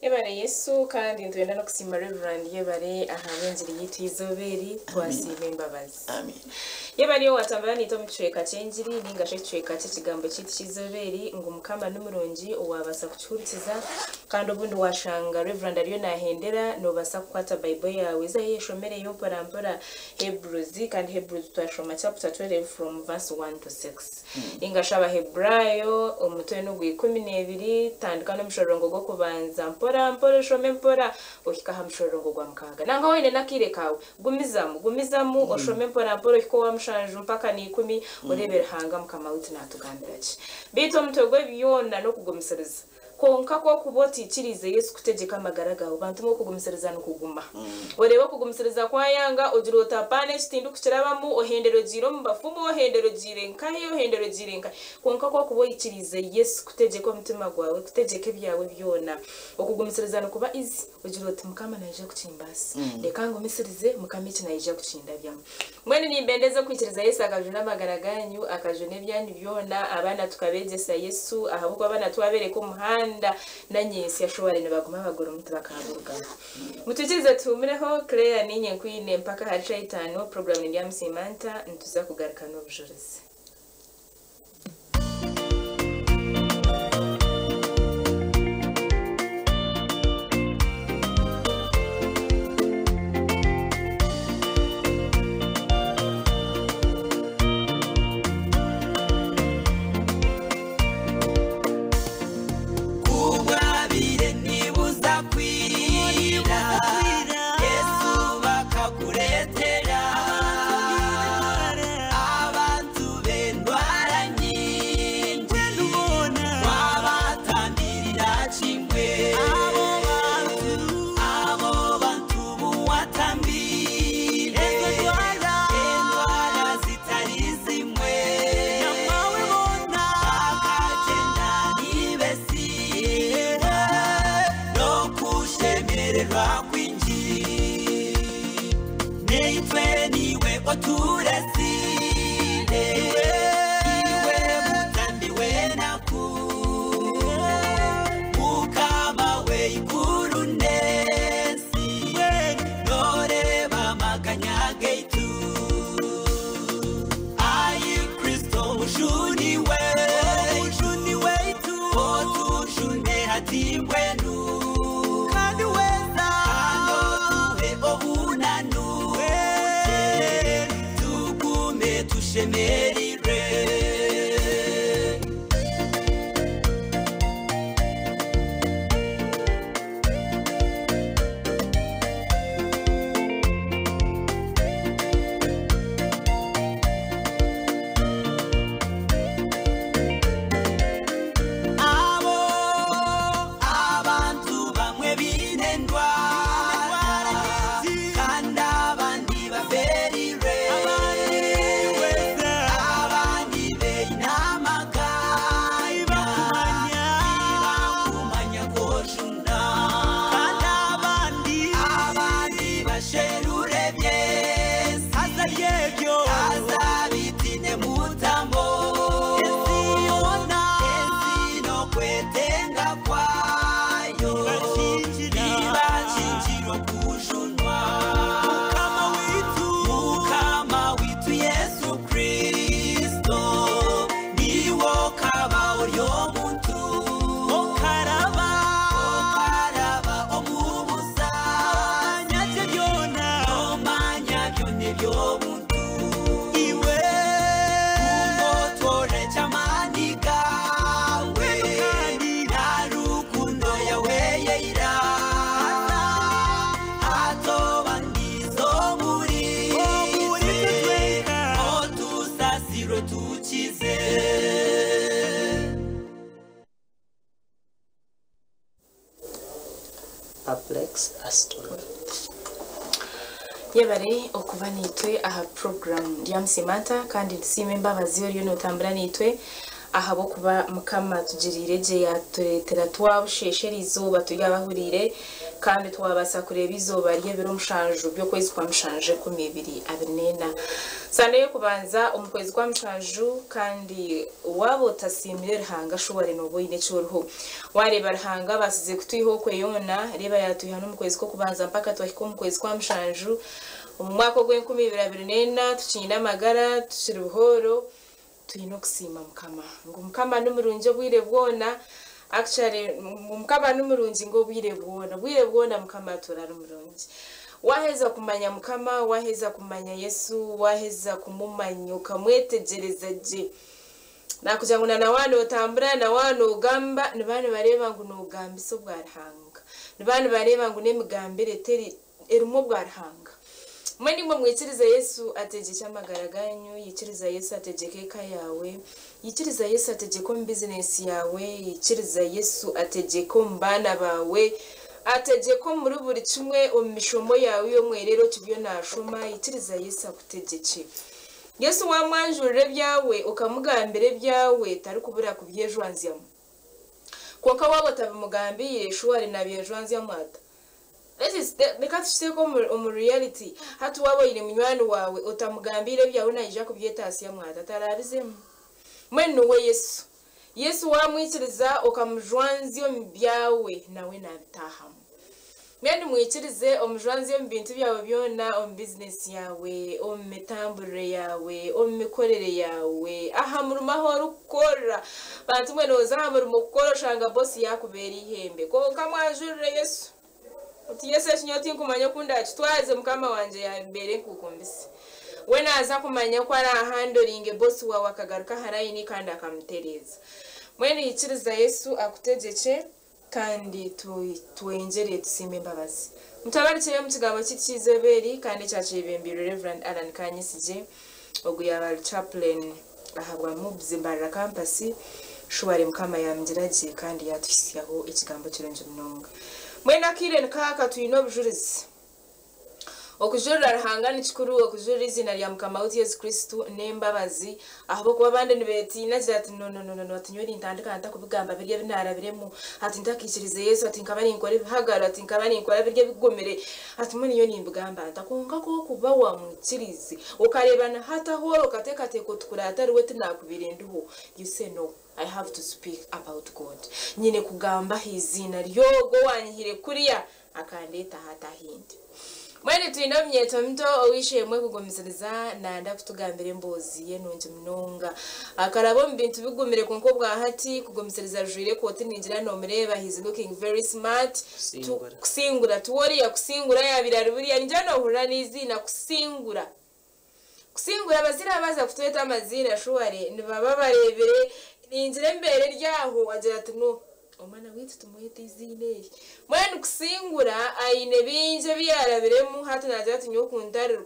S4: Yebare Yesu kandi nitwenda n'okusiima Rev. Yebare ahabw'engiri yaitu eizooba eri twasiima embabazi.
S3: Amiina.
S4: Yebare owatambura naitwe omu kicweka ky'engiri ninga shi ekicweka ky'ekigambo kyaitu ky'eizooba eri ngu Mukama ni murungi owabaasa kukihurikiza. Kandi obundi washanga Reverend ariyo nahendera, nobaasa kukwata Bible yawe eza yeshomereyo mpora mpora Hebrews, kandi Hebrews twashoma chapter 12 from verse 1 to 6. Ninga shi Abaheburaayo omutwe n'ogwa 12, tandika n'omushororongo gw'okubanza mpora mpora oshome mpora ohika aha mushororongo gwa 6. Nangwa waine n'akaire kaawe, gumizamu, gumizamu oshome mpora mpora ohike owa 7 mpaka na 10, oreebe Ruhanga Mukama waitu natugambira ki. Beitu omutwe gw'ebi byona n'okugumisiriza. Kwonka kwokuba otiikiriize Yesu kutegyeka amagara gaawe, bantu mwe okugumisiriza nikuguma. Oreeba okugumisiriza kwayanga, ogira oti apaana eki tindikukirabamu, ohendera ogiire omu bafumu, ohendera ogiire nkahi, ohendera ogiire nkahi. Kwonka kwokuba oikiriize Yesu kutegyeka omutima gwawe, kutegyeka ebyawe byona, okugumisiriza nikuba easy. Ogira oti Mukama naija kukimbaasisa, reka ngumisirize, Mukama eki naija kukindabyamu. Mbwenu nimbendeza okwikiriza Yesu akajuna amagara ganyu, akajuna ebyanyu byona, abaana tukabegyesa Yesu, ahabw'okuba abaana twabereka omuhanda na nyentsya shuwari nibaguma bagurimu tibakagurugamu. Mutwikirize tuhumureho, Claire ninye nkwine mpaka ahari shaaha itaano, puroguramu nindyamusiima nta, nituza kugaruka n'obujurizi.
S5: Kubwabire nibuza kwira, Yesu bakakuretera abantu b'endwara nyingi, wabatambirira kimwe. Abo bantu buwatambire endwara zitari zimwe, bakagenda nibesiga no kushemererwa kwingi. Neitwe niwe oturesire, iwe mutambi wenaku, Mukama weikuru nensi, noreba amaganya gaitu. Ayi Kristo mujuni weitu, otujune hati mbwenu, kandi weza otuhe obunanu, tugume tushemerire. Abo abantu bamwe bine ndwara, kandi abandi baferire, abandi beinamaganya tibakumanya kojuna, kandi abandi basherure byesi azabitine mutambo, ensi nokwetenga kwayo bibachinjiro kujunwa. Mukama witu Yesu Kristo niwo kaba oryo muntu, okaraba omubusa omanya byona eby'obuntu, iwe umotore chamani gawe na rukundo yawe yeira, atoba ndizo muri twe, otusasirwe tukize.
S6: Perplex Aston.
S4: Yebare okuba niitwe aha program ndyamusiima nta, kandi nsiima embabazi oriyo notambura niitwe, ahabw'okuba Mukama tugiriire gye yatureetera twabusheshera izooba turi abahuriire, kandi twabaasa kureeba izooba ry'ebiro 7 by'okwezi kwa 7 2024. Sande y'okubanza omu kwezi kwa 7, kandi waaba otasiimire Ruhanga shuware nooba oine eki oriho. Wareeba Ruhanga abaasize kutwiha okwe yoona, reeba yatwiha n'omu kwezi kw'okubanza mpaka twahika omu kwezi kwa 7 omu mwaka ogw'enkumibiri abiri n'ena, tukiine amagara, tukiri buhooro, twine okusiima Mukama. Ngu Mukama ni murungi obwire bwona. Actually Mukama ni murungi ng'obwire bwona, obwire bwona Mukama atuura ari murungi. Waaheza kumanya Mukama, waaheza kumanya Yesu, waaheza kumumanya okamwetegyereza gye, nakugira ngu na na waaba nootambura na waaba noogamba nibaba nibareeba ngu noogambisa obwa Ruhanga. Nibaba nibareeba ngu n'emigambire teri erimu obwa Ruhanga. Mbwenu imwe mwikirize Yesu ategyekye amagara gaanyu, yikiriza Yesu ategyeke eka yaawe, yikiriza Yesu ategyeke omu bizinesi yaawe, yikiriza Yesu ategyeke omu baana baawe, ategyeke omuri buri kimwe, omu mishomo yaawe y'omwerere okiriyo naashoma, yikiriza Yesu akutegyekye. Yesu waamwanjurira ebyawe, okamugambira ebyawe, tarikubura kubyejwanzyamu. Kwonka waaba otabimugambiire, shuwari naabyejwanzyamu ata? Let us reka tukiteeke omu reality, hati waaba oine munywani waawe otamugambiire ebyawe naija kubyetaasyamu ata? Taraabizemu. Mbwenu niwe Yesu. Yesu waamwikiriza okamujwanzya omu byawe, nawe naabitaahamu. Mbwenu mwikirize omujwanzye omu bintu byawe byona, omu bizinesi yaawe, omu mitamburire yaawe, omu mikorere yaawe, aha murimo ahu orikukorera. Bantu mwe nooza aha murimo kukora oshanga bosi yaakubeera eihembe. Kwonka mwanjurire Yesu. Oti Yesu eki nyowe tinkumanya oku ndaakitwaze, Mukama wangye yambeera enkuuku mbisi. We naaza kumanya oku araahandoringe bosi waawe akagaruka aha rayini kandi akamutereeza. Mbwenu ikiriza Yesu akutegyekye kandi twengyere tusiime embabazi. Mutabarikyeyo omu kigambo kyaitu ky'eizooba eri kandi ekyakyebembeirwe Rev. Allan Kanyesigye, ogu yaaba ari Chaplain ahabwa MUBS Mbarara Campus. Shuware Mukama yaamugira gye kandi yaatuhitsyaho ekigambo kirungi munonga. Mbwenu akaire nikaaka twine obujurizi. Okujurira Ruhanga ni kikuru, okujurira eiziina rya Mukama waitu Yesu Kristo n'embabazi, ahabw'okuba abandi nibeetiina agira ati, No, no, no, no, no, ati nyowe nintandika nta kubigamba biri ebi naarabiremu, ati ntakaikirize Yesu, ati nkaba ninkora ebihagaro, ati nkaba ninkora biri ebigumire, ati mbwenu nyowe nimbigamba nta? Kwonka ku orikuba waamwikiriize, okareeba na hati ahu ori okateekateeka oti kuri atariwe tinaakubaire ndiho, you say no, I have to speak about God. Nyine kugamba aha iziina ry'ogwo owaanyihire kuriya akandeeta hati ahindi. Mbwenu twine omunyeeto muto ow'eishe-emwe kugumisiriza nanda kutugambira emboozi ye nungi munonga. Akaraba omu bintu bigumire kwonka obwa hati kugumisiriza ajwaire ekooti ningira nomureeba he's looking very smart.
S6: Kusingura.
S4: Kusingura. Tiwe oriya kusingura yaabaire ari buriya ningira nohurira n'eiziina kusingura. Kusingura abazaire abaza kutweta amaziina shuware nibaba bareebire ningira embeera eri aho agira ati no omwana waitu tumwete eiziina eri. Mbwenu Kusingura aine bingi ebi yaarabiremu hati naagira ati nyowe ku ntari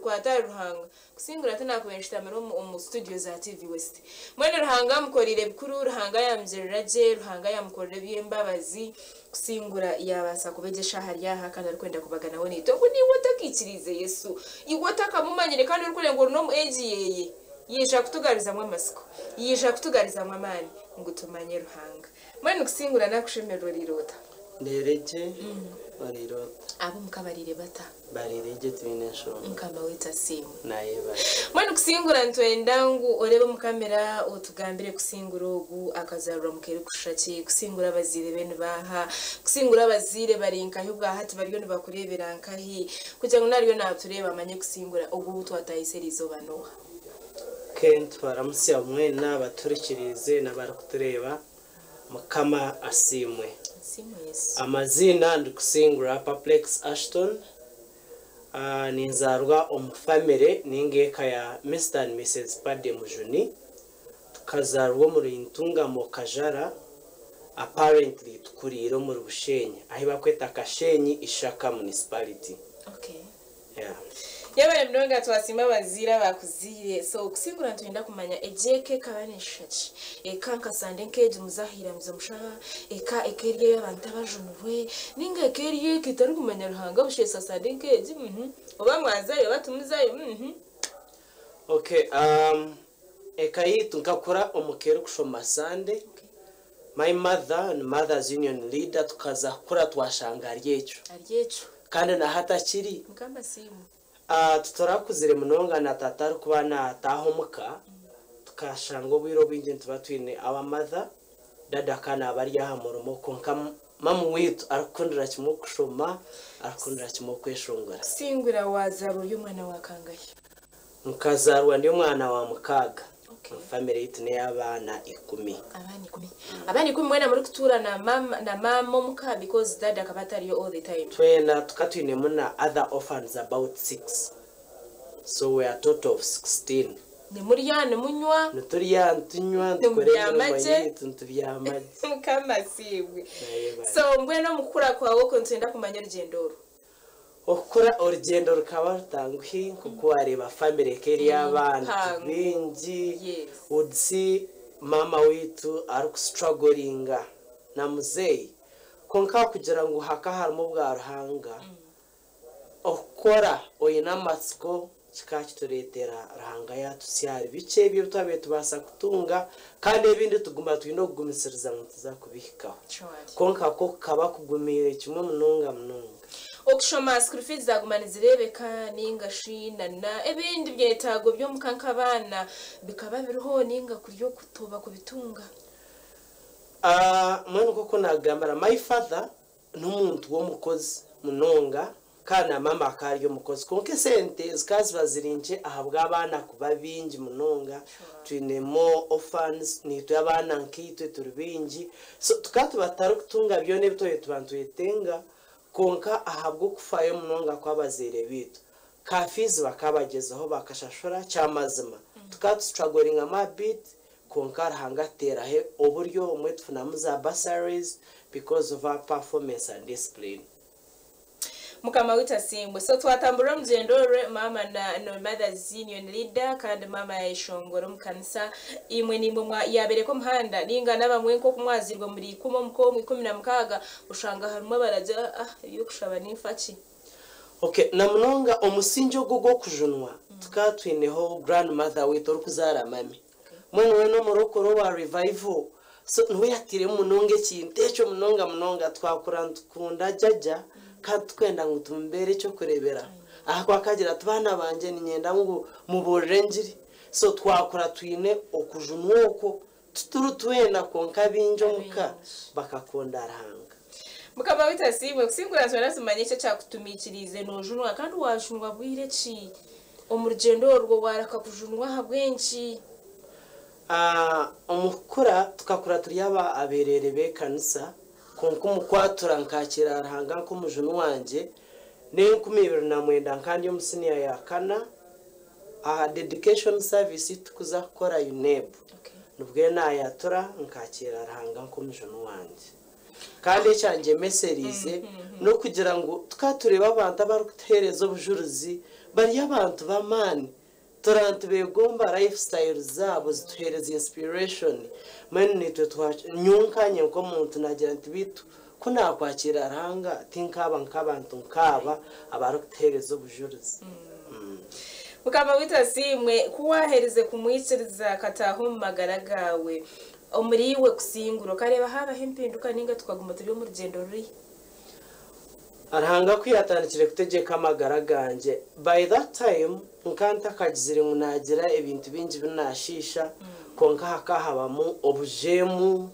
S4: Ruhanga Kusingura tinakubaire nshutamire omu studio za TV West. Mbwenu Ruhanga amukoreire bikuru, Ruhanga yaamugirira gye, Ruhanga yaamukorera eby'embabazi, Kusingura yaabaasa kuba egye eshaaha ari aha kandi arikwenda kubaganaho naitwe ngu naiwe otakaikiriize Yesu, iwe otakamumanyire kandi orikureeba ngu ori n'omu age yeeye, yaija kutugarizamu amatsiko, yaija kutugarizamu amaani ngu tumanye Ruhanga. Mbwenu Kusingura nakushemererwa oriire ota?
S6: Ndeere gye, oriire ota?
S4: Ab'omuka bariire bata?
S6: Bariire gye tibaine nshonga.
S4: Mukama waitu asiimwe.
S6: Nayebare.
S4: Mbwenu Kusingura nitwenda ngu oreebe omu kamera otugambire Kusingura ogu akazaarwa muka erikushusha ki? Kusingura abazaire be nibaaha? Kusingura abazaire bari nkahi obwahati bariyo nibakureebera nkahi? Kugira ngu nariyo naatureeba amanye Kusingura ogu ou twatahisa eriizooba n'oha?
S6: Kent baramutsya mwena abaturikiriize n'abarikutureeba. Mukama asiimwe.
S4: Asiimwe Yesu.
S6: Amaziina ndi Kusingura Perplex Ashton. Ninzaarwa omu famire ninga eka ya Mister and Missus Paddy Mujuni. Tukazaarwa omuri Ntungamo Kajara, apparently tukuriire omuri Bushenyi ahi barikweta Kashenyi Ishaka Municipality.
S4: Okay.
S6: Yeah.
S4: Yebare munonga twasiima abazaire abakuzaire. So Kusingura nitwenda kumanya egi eka ekaba neshusha ki? Eka nka Sande nk'egi muze aha iramizo mushaba, eka eka eri ey'abantu abajunirwe, ninga eka eri eka etarikumanya Ruhanga busheesa Sande nk'egi mhm oba mwazayo oba timuzayo mhm.
S6: Okay, eka yaitu nkakura omu ka erikushoma Sande.
S4: Okay.
S6: My mother ni Mothers Union leader tukaza kukura twashanga ari ekyo.
S4: Ari ekyo.
S6: Kandi na hati akiri.
S4: Mukama asiimwe.
S6: Titurakuzire munonga na tata arikuba nataaha omuka, tukashanga obwire obwingi nituba twine our mother, dada akaba naaba ari aha murimo kwonka mamu waitu arikukundira kimwe okushoma, arikukundira kimwe okweshongora.
S4: Kusingura wazaarwa ori omwana wa kangahi?
S6: Nkazaarwa ndi omwana wa mukaaga. Family yaitu n'ey'abaana 10.
S4: Abaana 10. Abaana 10 mwena murikutuura na mama na mama omuka, because dad akaba atariyo all the time?
S6: Twena tukatwinemu na other orphans about 6, so we are total of 16.
S4: Nimurya, nimunywa?
S6: Niturya, nitunywa, nitukora
S4: Nimubyama
S6: emirimo
S4: gye?
S6: yaitu, nitubyama gye.
S4: Mukama asiibwe.
S6: Naye.
S4: So mbwenu omu kukura kwawe okwo, nitwenda kumanya orugyendo oru.
S6: Okukura, orugendo rukaba rutanguhi, nkoku wareeba family eka eri y'abaana
S4: Mpango.
S6: bingi. Would see mama witu arikustrugglinga na muzeeyi, konka kugira ngu haka harimu obwa Ruhanga, okukora oine amatsiko kikaba kitureetera Ruhanga yatusyara bikye ebyo twabaire tubaasa kutunga, kandi ebindi tuguma twine okugumisiriza ngu tuza kubihikaho. Konka ko kukaba kugumiire kimwe munonga munonga.
S4: Okushoma, school fees zaguma nizireebeka, ninga shi nana ebindi byetaago by'omuka nk'abaana bikaba biriho, ninga kurya okutoba kubitunga?
S6: Ah, mwene nk'oku nagambira, my father n'omuntu w'omukozi munonga, kandi na mama akaba ari omukozi, konka esente zikaba ziba ziri nkye ahabw'abaana kuba bingi munonga. Twinemo orphans, nitwe abaana nkaitwe turi bingi, so tukaba tuba tutarikutunga byona ebi twabaire tuba nitwetenga, konka ahabw'okufayo munonga kw'abazaire bitu, ka fees bakabagyezaho bakashashura. Kyamazima tukaba tustrugglingamu a bit, konka Ruhanga ateraho oburyo omwe tufunamu za bursaries because of our performance and discipline.
S4: Mukama witu asimbwe. So twatambura omugendo orwe, mama na no mothers union leader, kandi mama yayeshongora omu kanisa. Imwe nimwe yabereka omuhanda, ninga nabamwe nk'oku mwazirwe muri 10 omuka omu 16, ushanga harimu abaragira, ah, ebyokushaba ninfaki?
S6: Okay, na munonga omusingi ogu gw'okujunwa tukaba twineho grandmother witu orikuzaara mami mwene we n'omurokoro wa revival, so niwe yatiremu munonga ekintu ekyo munonga munonga. Twakura nitukunda jaja kandi tukwenda ngu tumubeere ekyokurebera, ahakuba akagira ati, "Baana banje, ninyenda ngu muburire engiri." So twakura twine okujunwa okwo, tuturi twena, konka bingi omuka bakakunda Ruhanga.
S4: Mukama witu asiimwe. Kusingura, twena tumanye ekyo kyakutumikiriize noojunwa, kandi wajunwa bwire ki? Omu rugendo orwo waraka kujunwa ahabw'enki?
S6: Ah, omu kukura tukakura turi aba aberere b'ekanisa, konka omu kwatura nkakira Ruhanga nk'omujuni wangye n'2009, nkandi omu siniya ya kana, aha dedication service tukuza kukora UNEB, nibwe nayatura nkakira Ruhanga nk'omujuni wangye. Kandi ekyangyemeseriize n'okugira ngu tukaba tureba abantu abarikutuheereza obujurizi bari abantu b'amaani, turantu begomba lifestyle zaabo, zituheereza inspiration. Mbwenu nitwe nyunkanye nk'omuntu nagira nti, bitu ko nakwakira Ruhanga, tinkaaba nk'abantu nkaaba abarikutuheereza obujurizi.
S4: Mukama witu asiimwe. Kuwaherize kumwikiriza akataaha omu magara gaawe, omuri iwe kusingura okareba habaho empinduka, ninga tukaguma turi omu rugendo ruri?
S6: Ruhanga ku yatandikire kutegeka amagara gangye, by that time nka ntakagizire ngu nagira ebintu bingi binashiisha, konka hakahabamu obujeemu,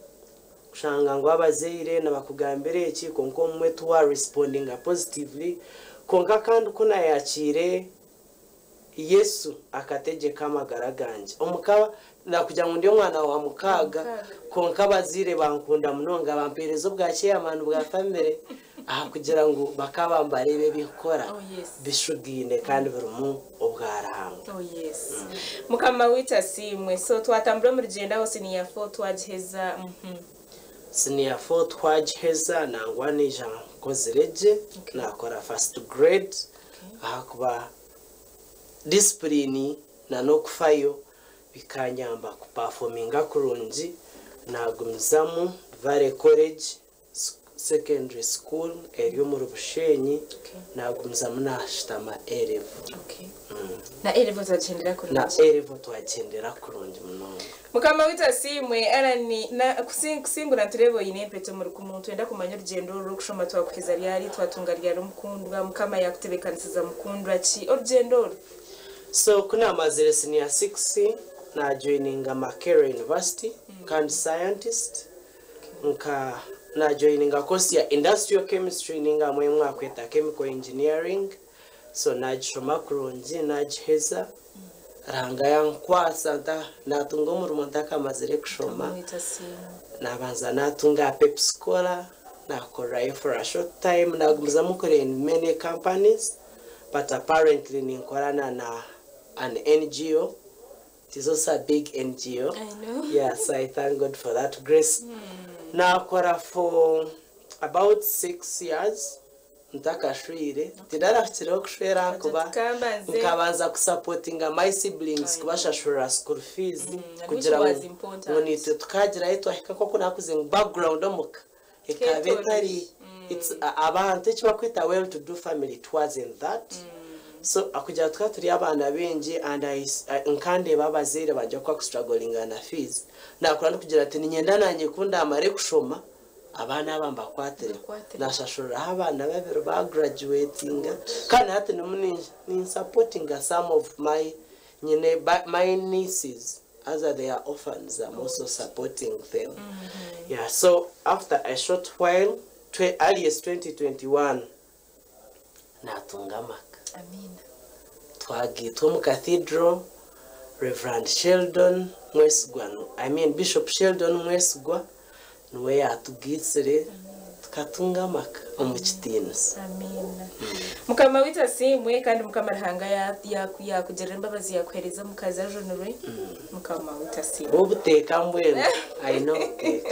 S6: kushanga ngu abazaire nibakugambira eki, konka omumwe tuwa respondinga positively. Konka kandi ku nayakiire Yesu akategeka amagara gangye omukaba, nakugira ngu ndi omwana wa mukaaga.
S4: Mukaaga.
S6: Konka abazaire bankunda munonga, bampereza obwa chairman bwa family, aha kugira ngu bakaba mbarebe ebikukora bishugaine kandi birimu obwa Ruhanga.
S4: Oh yes, Mukama witu asiimwe. So twatambura omu rugendo aho, senior 4 twagiheza.
S6: Senior 4 twagiheza, nangwa nija nkozire gye. Nakora first grade ahakuba discipline na n'okufayo bikanyamba kuperforminga kurungi. Nagumizamu Valley College Secondary School eri omuri Bushenyi. Nagumizamu nashitama A-level.
S4: Na A-level twagendera
S6: Na
S4: kurungi?
S6: A-level twagendera kurungi munonga.
S4: Mukama witu asiimwe. Arani na kusingura, turebe oyine empeta omuri kumuntu, twenda kumanya orugendo oru rw'okushoma, twakuheza ryari, twatunga ryari omukundwa, Mukama yakutebekanisiza mukundwa ki, orugendo oru?
S6: So kunamazire senior 6, najoininga Makerere University kandi scientist, nka najoininga course ya industrial chemistry, ninga mwe mwakweta chemical engineering. So nagishoma kurungi, nagiheza. Ruhanga yankwasa natunga omurimo ntakamazire kushoma.
S4: Mwita simu.
S6: Nabanza natunga Pepsi Cola, nakorayo for a short time, nagumizamu nkora in many companies, but apparently ninkorana na an NGO. It is also a big NGO.
S4: I know.
S6: Yes, I thank God for that grace. Nakora for about 6 years ntakashwire. Tinarahikireho kushwera kuba
S4: Tukambanze.
S6: nkabanza kusupportinga my siblings, kubashashurira school fees,
S4: and
S6: kugira
S4: which was
S6: ngu
S4: important.
S6: ngu nitwe tukagirayo twahika nk'oku nakuze ngu background omuka ekaba
S4: Ketoroshi.
S6: etari abantu eki bakwita well to do family, it wasn't that. So kugira tukaba turi abaana bingi and nkandeeba abazaire banje kuba kustrugglinga na fees, nakora nikugira ati ninyenda nanye kundamare kushoma, abaana aba mbakwatire.
S4: Mbakwatire.
S6: Nashashuriraho abaana babiri bagraduatinga, kandi hati nimu ninsupportinga some of my nyine my nieces as they are orphans. I'm also supporting them. Yeah, so after a short while, earliest 2021, natunga amaka.
S4: Amina.
S6: Twagitwa mu cathedral. Reverend Sheldon Mwesigwa, I mean Bishop Sheldon Mwesigwa, niwe yatugitsire tukatunga amaka omu kitiinisa.
S4: Amina. Mukama wita asiimwe, kandi Mukama Ruhanga yakugirira embabazi, yakuhereza omukazi ajunirwe. Mukama wita asiimwe.
S6: Obuteeka mbwenu aine obuteeka.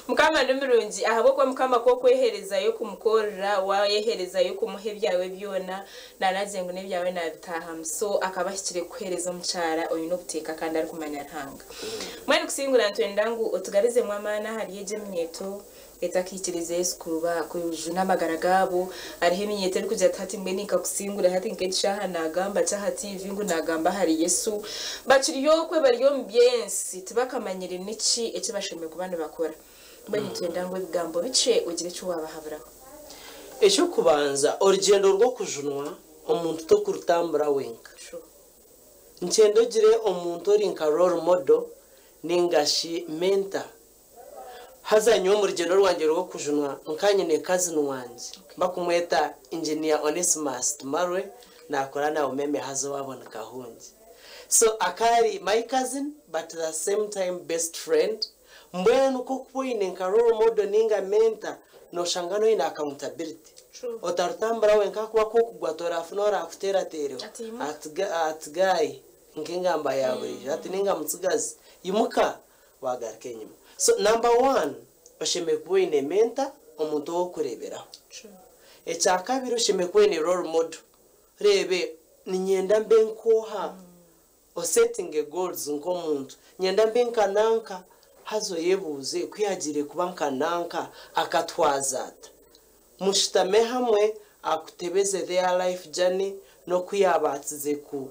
S4: Mukama ni murungi, ahabwokuba Mukama kwokweherezayo kumukorera, wayeherezayo kumuha ebyawe byona, nanagira ngu n'ebyawe nabitahamu. So akaba ahikire kuhereza omukyara oyine obuteeka kandi arikumanya Ruhanga. Mwene kusingura, nitwenda ngu otugarizemu amaani ahari egyo eminyeto etakikiriza Yesu kuba kujuna amagara gaabo. Hariho eminyeto erikugira ati, "Hati mbwenu nkakusingura, hati nk'ekishaaha nagamba kyaha TV ngu nagamba ahari Yesu." Bakiri okwe bari omu byensi, tibakamanyire niki eki bashemereire kuba nibakora. Mbwenu nitwenda ngu ebigambo bikye ogire eki wabahaburaho.
S6: Ekyokubanza, orugendo rw'okujunwa omuntu tokurutambura wenka. Nkyenda ogire omuntu ori nka role model ningashi mentor. Haza nyowe omu rugendo rwange rw'okujunwa nkanyine cousin wangye bakumweta Engineer Onesimus Tumarwe, nakora na Umeme haza wabona Kahungi. So akari my cousin but at the same time best friend. Mbwenu kokuba oine nka role model ninga mentor, noshanga noine accountability. Otarutambura wenka, kuba kokugwa torafuna orakuteratereho.
S4: Ati yimuka.
S6: Ati gayi nk'engamba ya burijo, ati ninga mutsigazi yimuka wagaruka enyuma. So number one, oshemereire kuba oine mentor, omuntu ow'okureeberaho. Ekya kabiri, oshemereire kuba oine role model, reebe ninyenda mbe nkoha, osettinge goals nk'omuntu, nyenda mbe nka nanka. Haza oyebuuze ku yagiire kuba nka nanka akatwaza ata. Mushitame hamwe, akutebeze their life journey n'oku yabatsize ku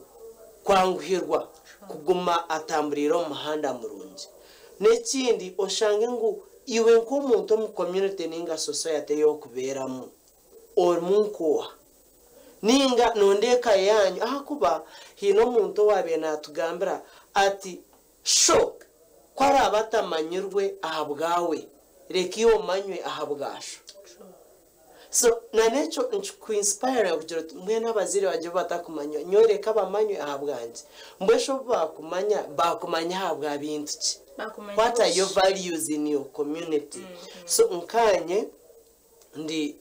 S6: kwanguhirwa kuguma atamburiire omu muhanda murungi. N'ekindi, oshange ngu iwe nk'omuntu omu community ninga society y'okubeeramu orimu nkoha, ninga nonda eka yanyu, ahakuba hiine omuntu owaabaire natugambira ati sho ko araaba atamanyirwe aha bwawe, reka iwe omanywe aha bwasho. So nanekyo nkikuinspire kugira oti mbwenu abazaire bangye bo batakumanya, nyoreka abamanywe aha bwangye. Mbwesho obu bakumanya, bakumanya aha bwa bintu ki?
S4: Bakumanya
S6: What are
S4: ki?
S6: your values in your community? So nkanye ndi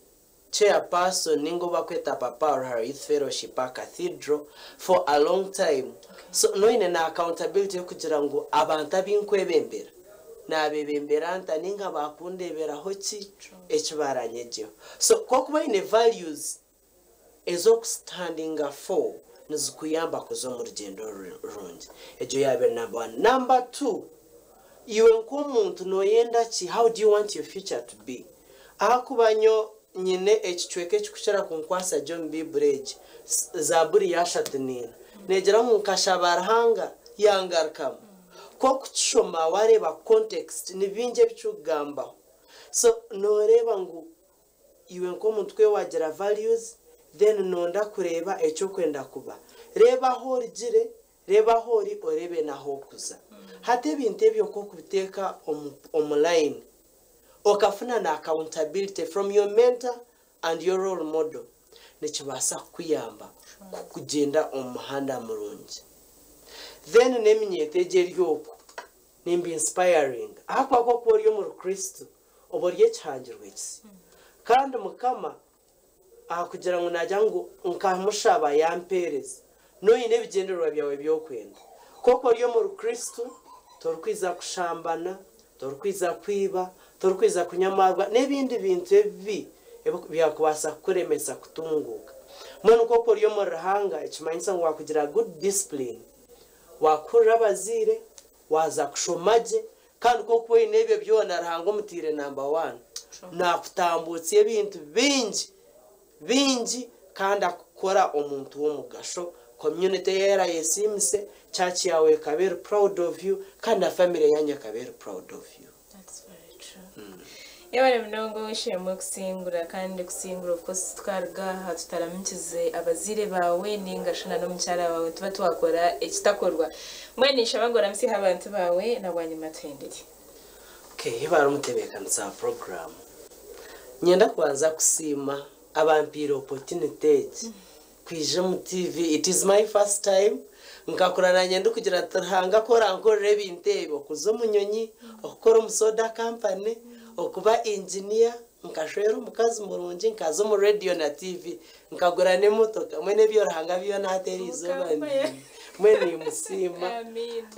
S6: chairperson ningo bakweta Papa Ruhara Youth Fellowship a Cathedral for a long time. So noine na accountability yokugira ngu abantu abinkwebembera nabebembera nta, ninga bakundeberaho ki eki baranyegyeho. So kokuba oine values ez'okustandinga for, nizikuyamba kuza omu rugendo rurungi. Egyo yabeere number one. Number two, iwe nk'omuntu noyenda ki? How do you want your future to be? Ahakuba nyo nyine ekicweka ekikukira kunkwasa gyo omu Biburi egi, Zaburi ya 34, negira ngu nkashaba Ruhanga yangarukamu. Kokukishoma wareeba context, ni bingi ebikugambaho. So noreeba ngu iwe nk'omuntu kwe wagira values, then nonda kureeba ekyokwenda kuba. Reeba aho origire, reeba aho ori, orebe naho okuza. Hati ebintu ebyo kokubiteeka omu line, okafuna na accountability from your mentor and your role model, nikibaasa kukuyamba kukugyenda omu muhanda murungi. Then n'eminyeeto egi eri okwo nimba inspiringa ahakuba ku okuba ori omuri Kristo oba ori ekihangirwe ekisya. Kandi Mukama aha kugira ngu naagira ngu nkamushaba yampeereza, n'oine ebigyendererwa byawe eby'okwenda. Ku okuba ori omuri Kristo torikwija kushambana, torikwija kwiba, torikwija kunywa amaarwa n'ebindi bintu ebibi ebi byakubaasa kukuremesa kutunguuka. Mbwenu ku okuba ori omuri Ruhanga ekimanyisa ngu waakugira good discipline, waakuhurira abazaire, waaza kushoma gye kandi ku okuba oine ebyo byona Ruhanga omutaire namba one, naakutambuutsya ebintu bingi bingi kandi akukora omuntu w'omugasho, community yawe erayesiimise, church yawe ekaba eri proud of you kandi na family yanyu ekaba eri proud of you.
S4: That's very true. Yebare munonga ow'eishe-emwe kusingura kandi kusingura of course tukaruga aha tutaramukize abazaire baawe ninga shi na n'omukyara waawe nituba twakora ekitakorwa. Mbwenu ninshaba ngu oramutsyeho abantu baawe na bwanyima tuhendere.
S6: Okay, yebare omutebeekanisa wa puroguraamu. Niinyenda kubanza kusiima abampiire opportunity egi kwija omu TV. It is my first time. Nkakura naanye ndikugira nti Ruhanga ku orankorera ebintu ebi, okuza omu nyonyi, okukora omu soda company, okuba engineer, nkashwera omukazi murungi, nkaza omu radio na TV, nkagura n'emotoka, mbwenu ebyo Ruhanga byona hati eri izooba mbiine. Mbwenu nimusiima.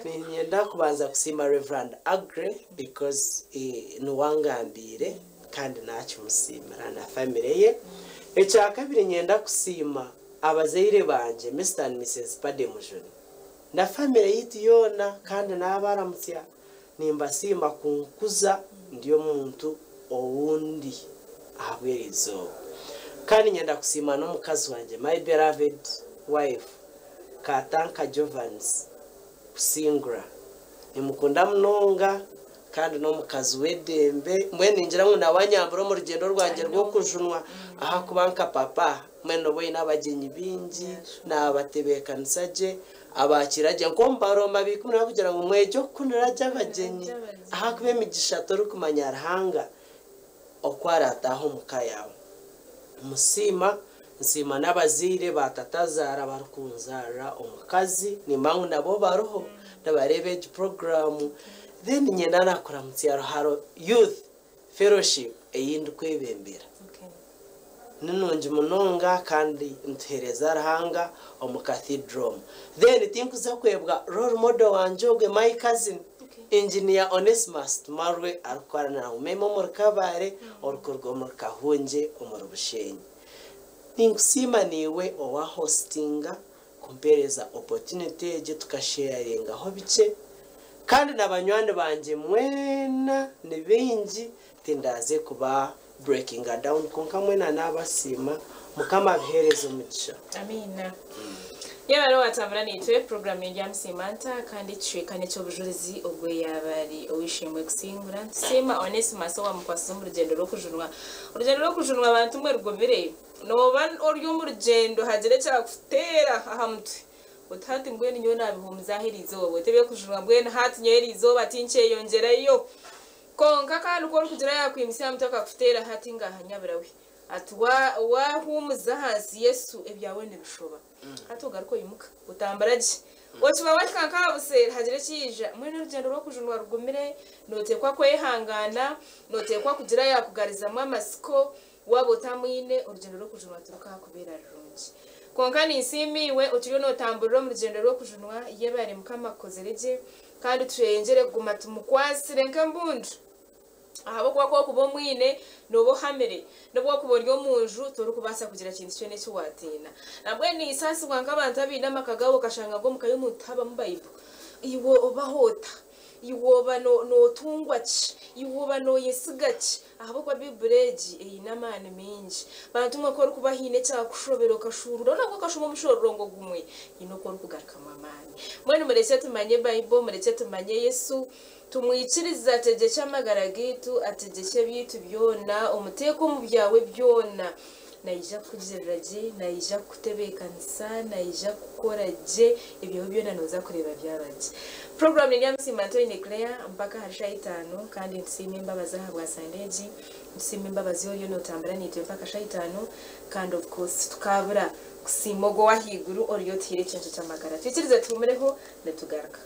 S6: Niinyenda kubanza kusiima Rev. Aggrey because niwe angambiire kandi naakimusiimira na family ye. Ekyakabiri niinyenda kusiima abazaire bangye Mister and Mises Paddy Mujuni na family yaitu yoona kandi naabaramutsya nimbasiima kunkuza ndi omuntu ou ndi ahabw'eri izooba. Kandi niinyenda kusiima n'omukazi wangye my beloved wife Katanka Jovans Kusingura. Nimukunda munonga kandi n'omukazi w'edembe. Mbwenu ningira ngu nawe anyambire omu rugyendo rwangye rw'okujunwa ahakuba nka papa mbwenu noba oine abagyenyi baingi, naabatebeekanisa gye, abakiira gye. Nk'omu Barooma baikumi barikugira ngu mwegye okukunira gye abagyenyi ahakuba emigisha torikumanya Ruhanga oku araataahe omu ka yaawe. Musiima, nsiima n'abazaire ba tatazaara abarikunzaarira omukazi, nimba ngu nabo bariho nibareeba egi puroguraamu. Then nyenda naakuramutsya Ruharo Youth Fellowship ei ndikwebembera. Ni nungi munonga kandi nituheereza Ruhanga omu Cathedral omu. Then tinkuza kwebwa role model wangye ogwe my cousin Engineer Onesmus Tumarwe arikukora na Umeme omuri Kabale orikuruga omuri Kahungye omuri Bushenyi. Ninkusiima naiwe owa hostinga kumpereza opportunity egi tukasharingaho bikye kandi na banywani bangye mwena ni baingi tindaze kuba breakinga down kwonka mwena nabasiima Mukama abihereze omugisha.
S4: Amiina. Yebare owatambura naitwe puroguramu y'Endyamusiima Nta kandi ekicweka n'eky'obujurizi ogwo yaaba ari ow'eishe-emwe Kusingura. Nitusiima Onesimus owamukwasize omu rugyendo rw'okujunwa. Orugyendo rw'okujunwa bantu mwe rugumire. Nooba ori omu rugyendo hagira ekyakuteera aha mutwe oti hati mbwenu nyowe naabihuumuza aha eriizooba oti eby'okujunwa mbwenu hati nyowe eriizooba tinkyeyongyerayo. Kwonka kandi ku orikugira yaakwimutsya aha mutwe akakuteera hati ngaaha nyabura we. Ati waahuumuza ahansi Yesu ebyawe nibishoba. Hati ogaruke oimuka otambura gye. Okiba wahika nk'aha buseeri hagira ekiija, mbwenu orugyendo rw'okujunwa rugumire, nooteekwa kwehangaana, nooteekwa kugira yaakugarizamu amatsiko, waaba otamwine orugyendo rw'okujunwa tirukakubeera rurungi. Kwonka ninsiima iwe okiriyo nootamburira omu rugyendo rw'okujunwa, yebare Mukama akukozire gye kandi tweyongyere kuguma tumukwatsire nk'embundu. Ahabw'okuba ku orikuba omwine, nooba ohamire. N'obu wakuba ori omu nju, torikubaasa kugira kintu kyona eki waatiina. Nambwenu ninsaasibwa nk'abantu abaine amaka gaabo okashanga ngu omuka y'omuntu tihabamu Baibuli. Iwe obaho ota? Iwe oba nootungwa ki? Iwe oba nooyesiga ki? Ahabw'okuba Baibuli egi eine amaani maingi. Bantu mwe ku orikuba haine ekyakushobera okashuuruura nabwo okashoma omushororongo gumwe, haine oku orikugarukamu amaani. Mbwenu murekye tumanye Baibuli, murekye tumanye Yesu. Tumwikirize ategyekye amagara gaitu, ategyekye ebyaitu byona, omuteeke omu byawe byona. Naija kukugirira gye, naija kukutebeekanisa, naija kukora gye, ebyawe byona nooza kureeba byaba gye. Puroguraamu ni Nyamusiima Ntoine Claire mpaka ahari shaaha itaano kandi nitusiima embabazi ahabwa Sande egi, nitusiima embabazi oriyo nootambura naitwe mpaka shaaha itaano kandi of course tukaabura kusiima ogwo ow'ahaiguru oriyo otuhaire ekintu ky'amagara. Twikirize tuhuumureho nitugaruka.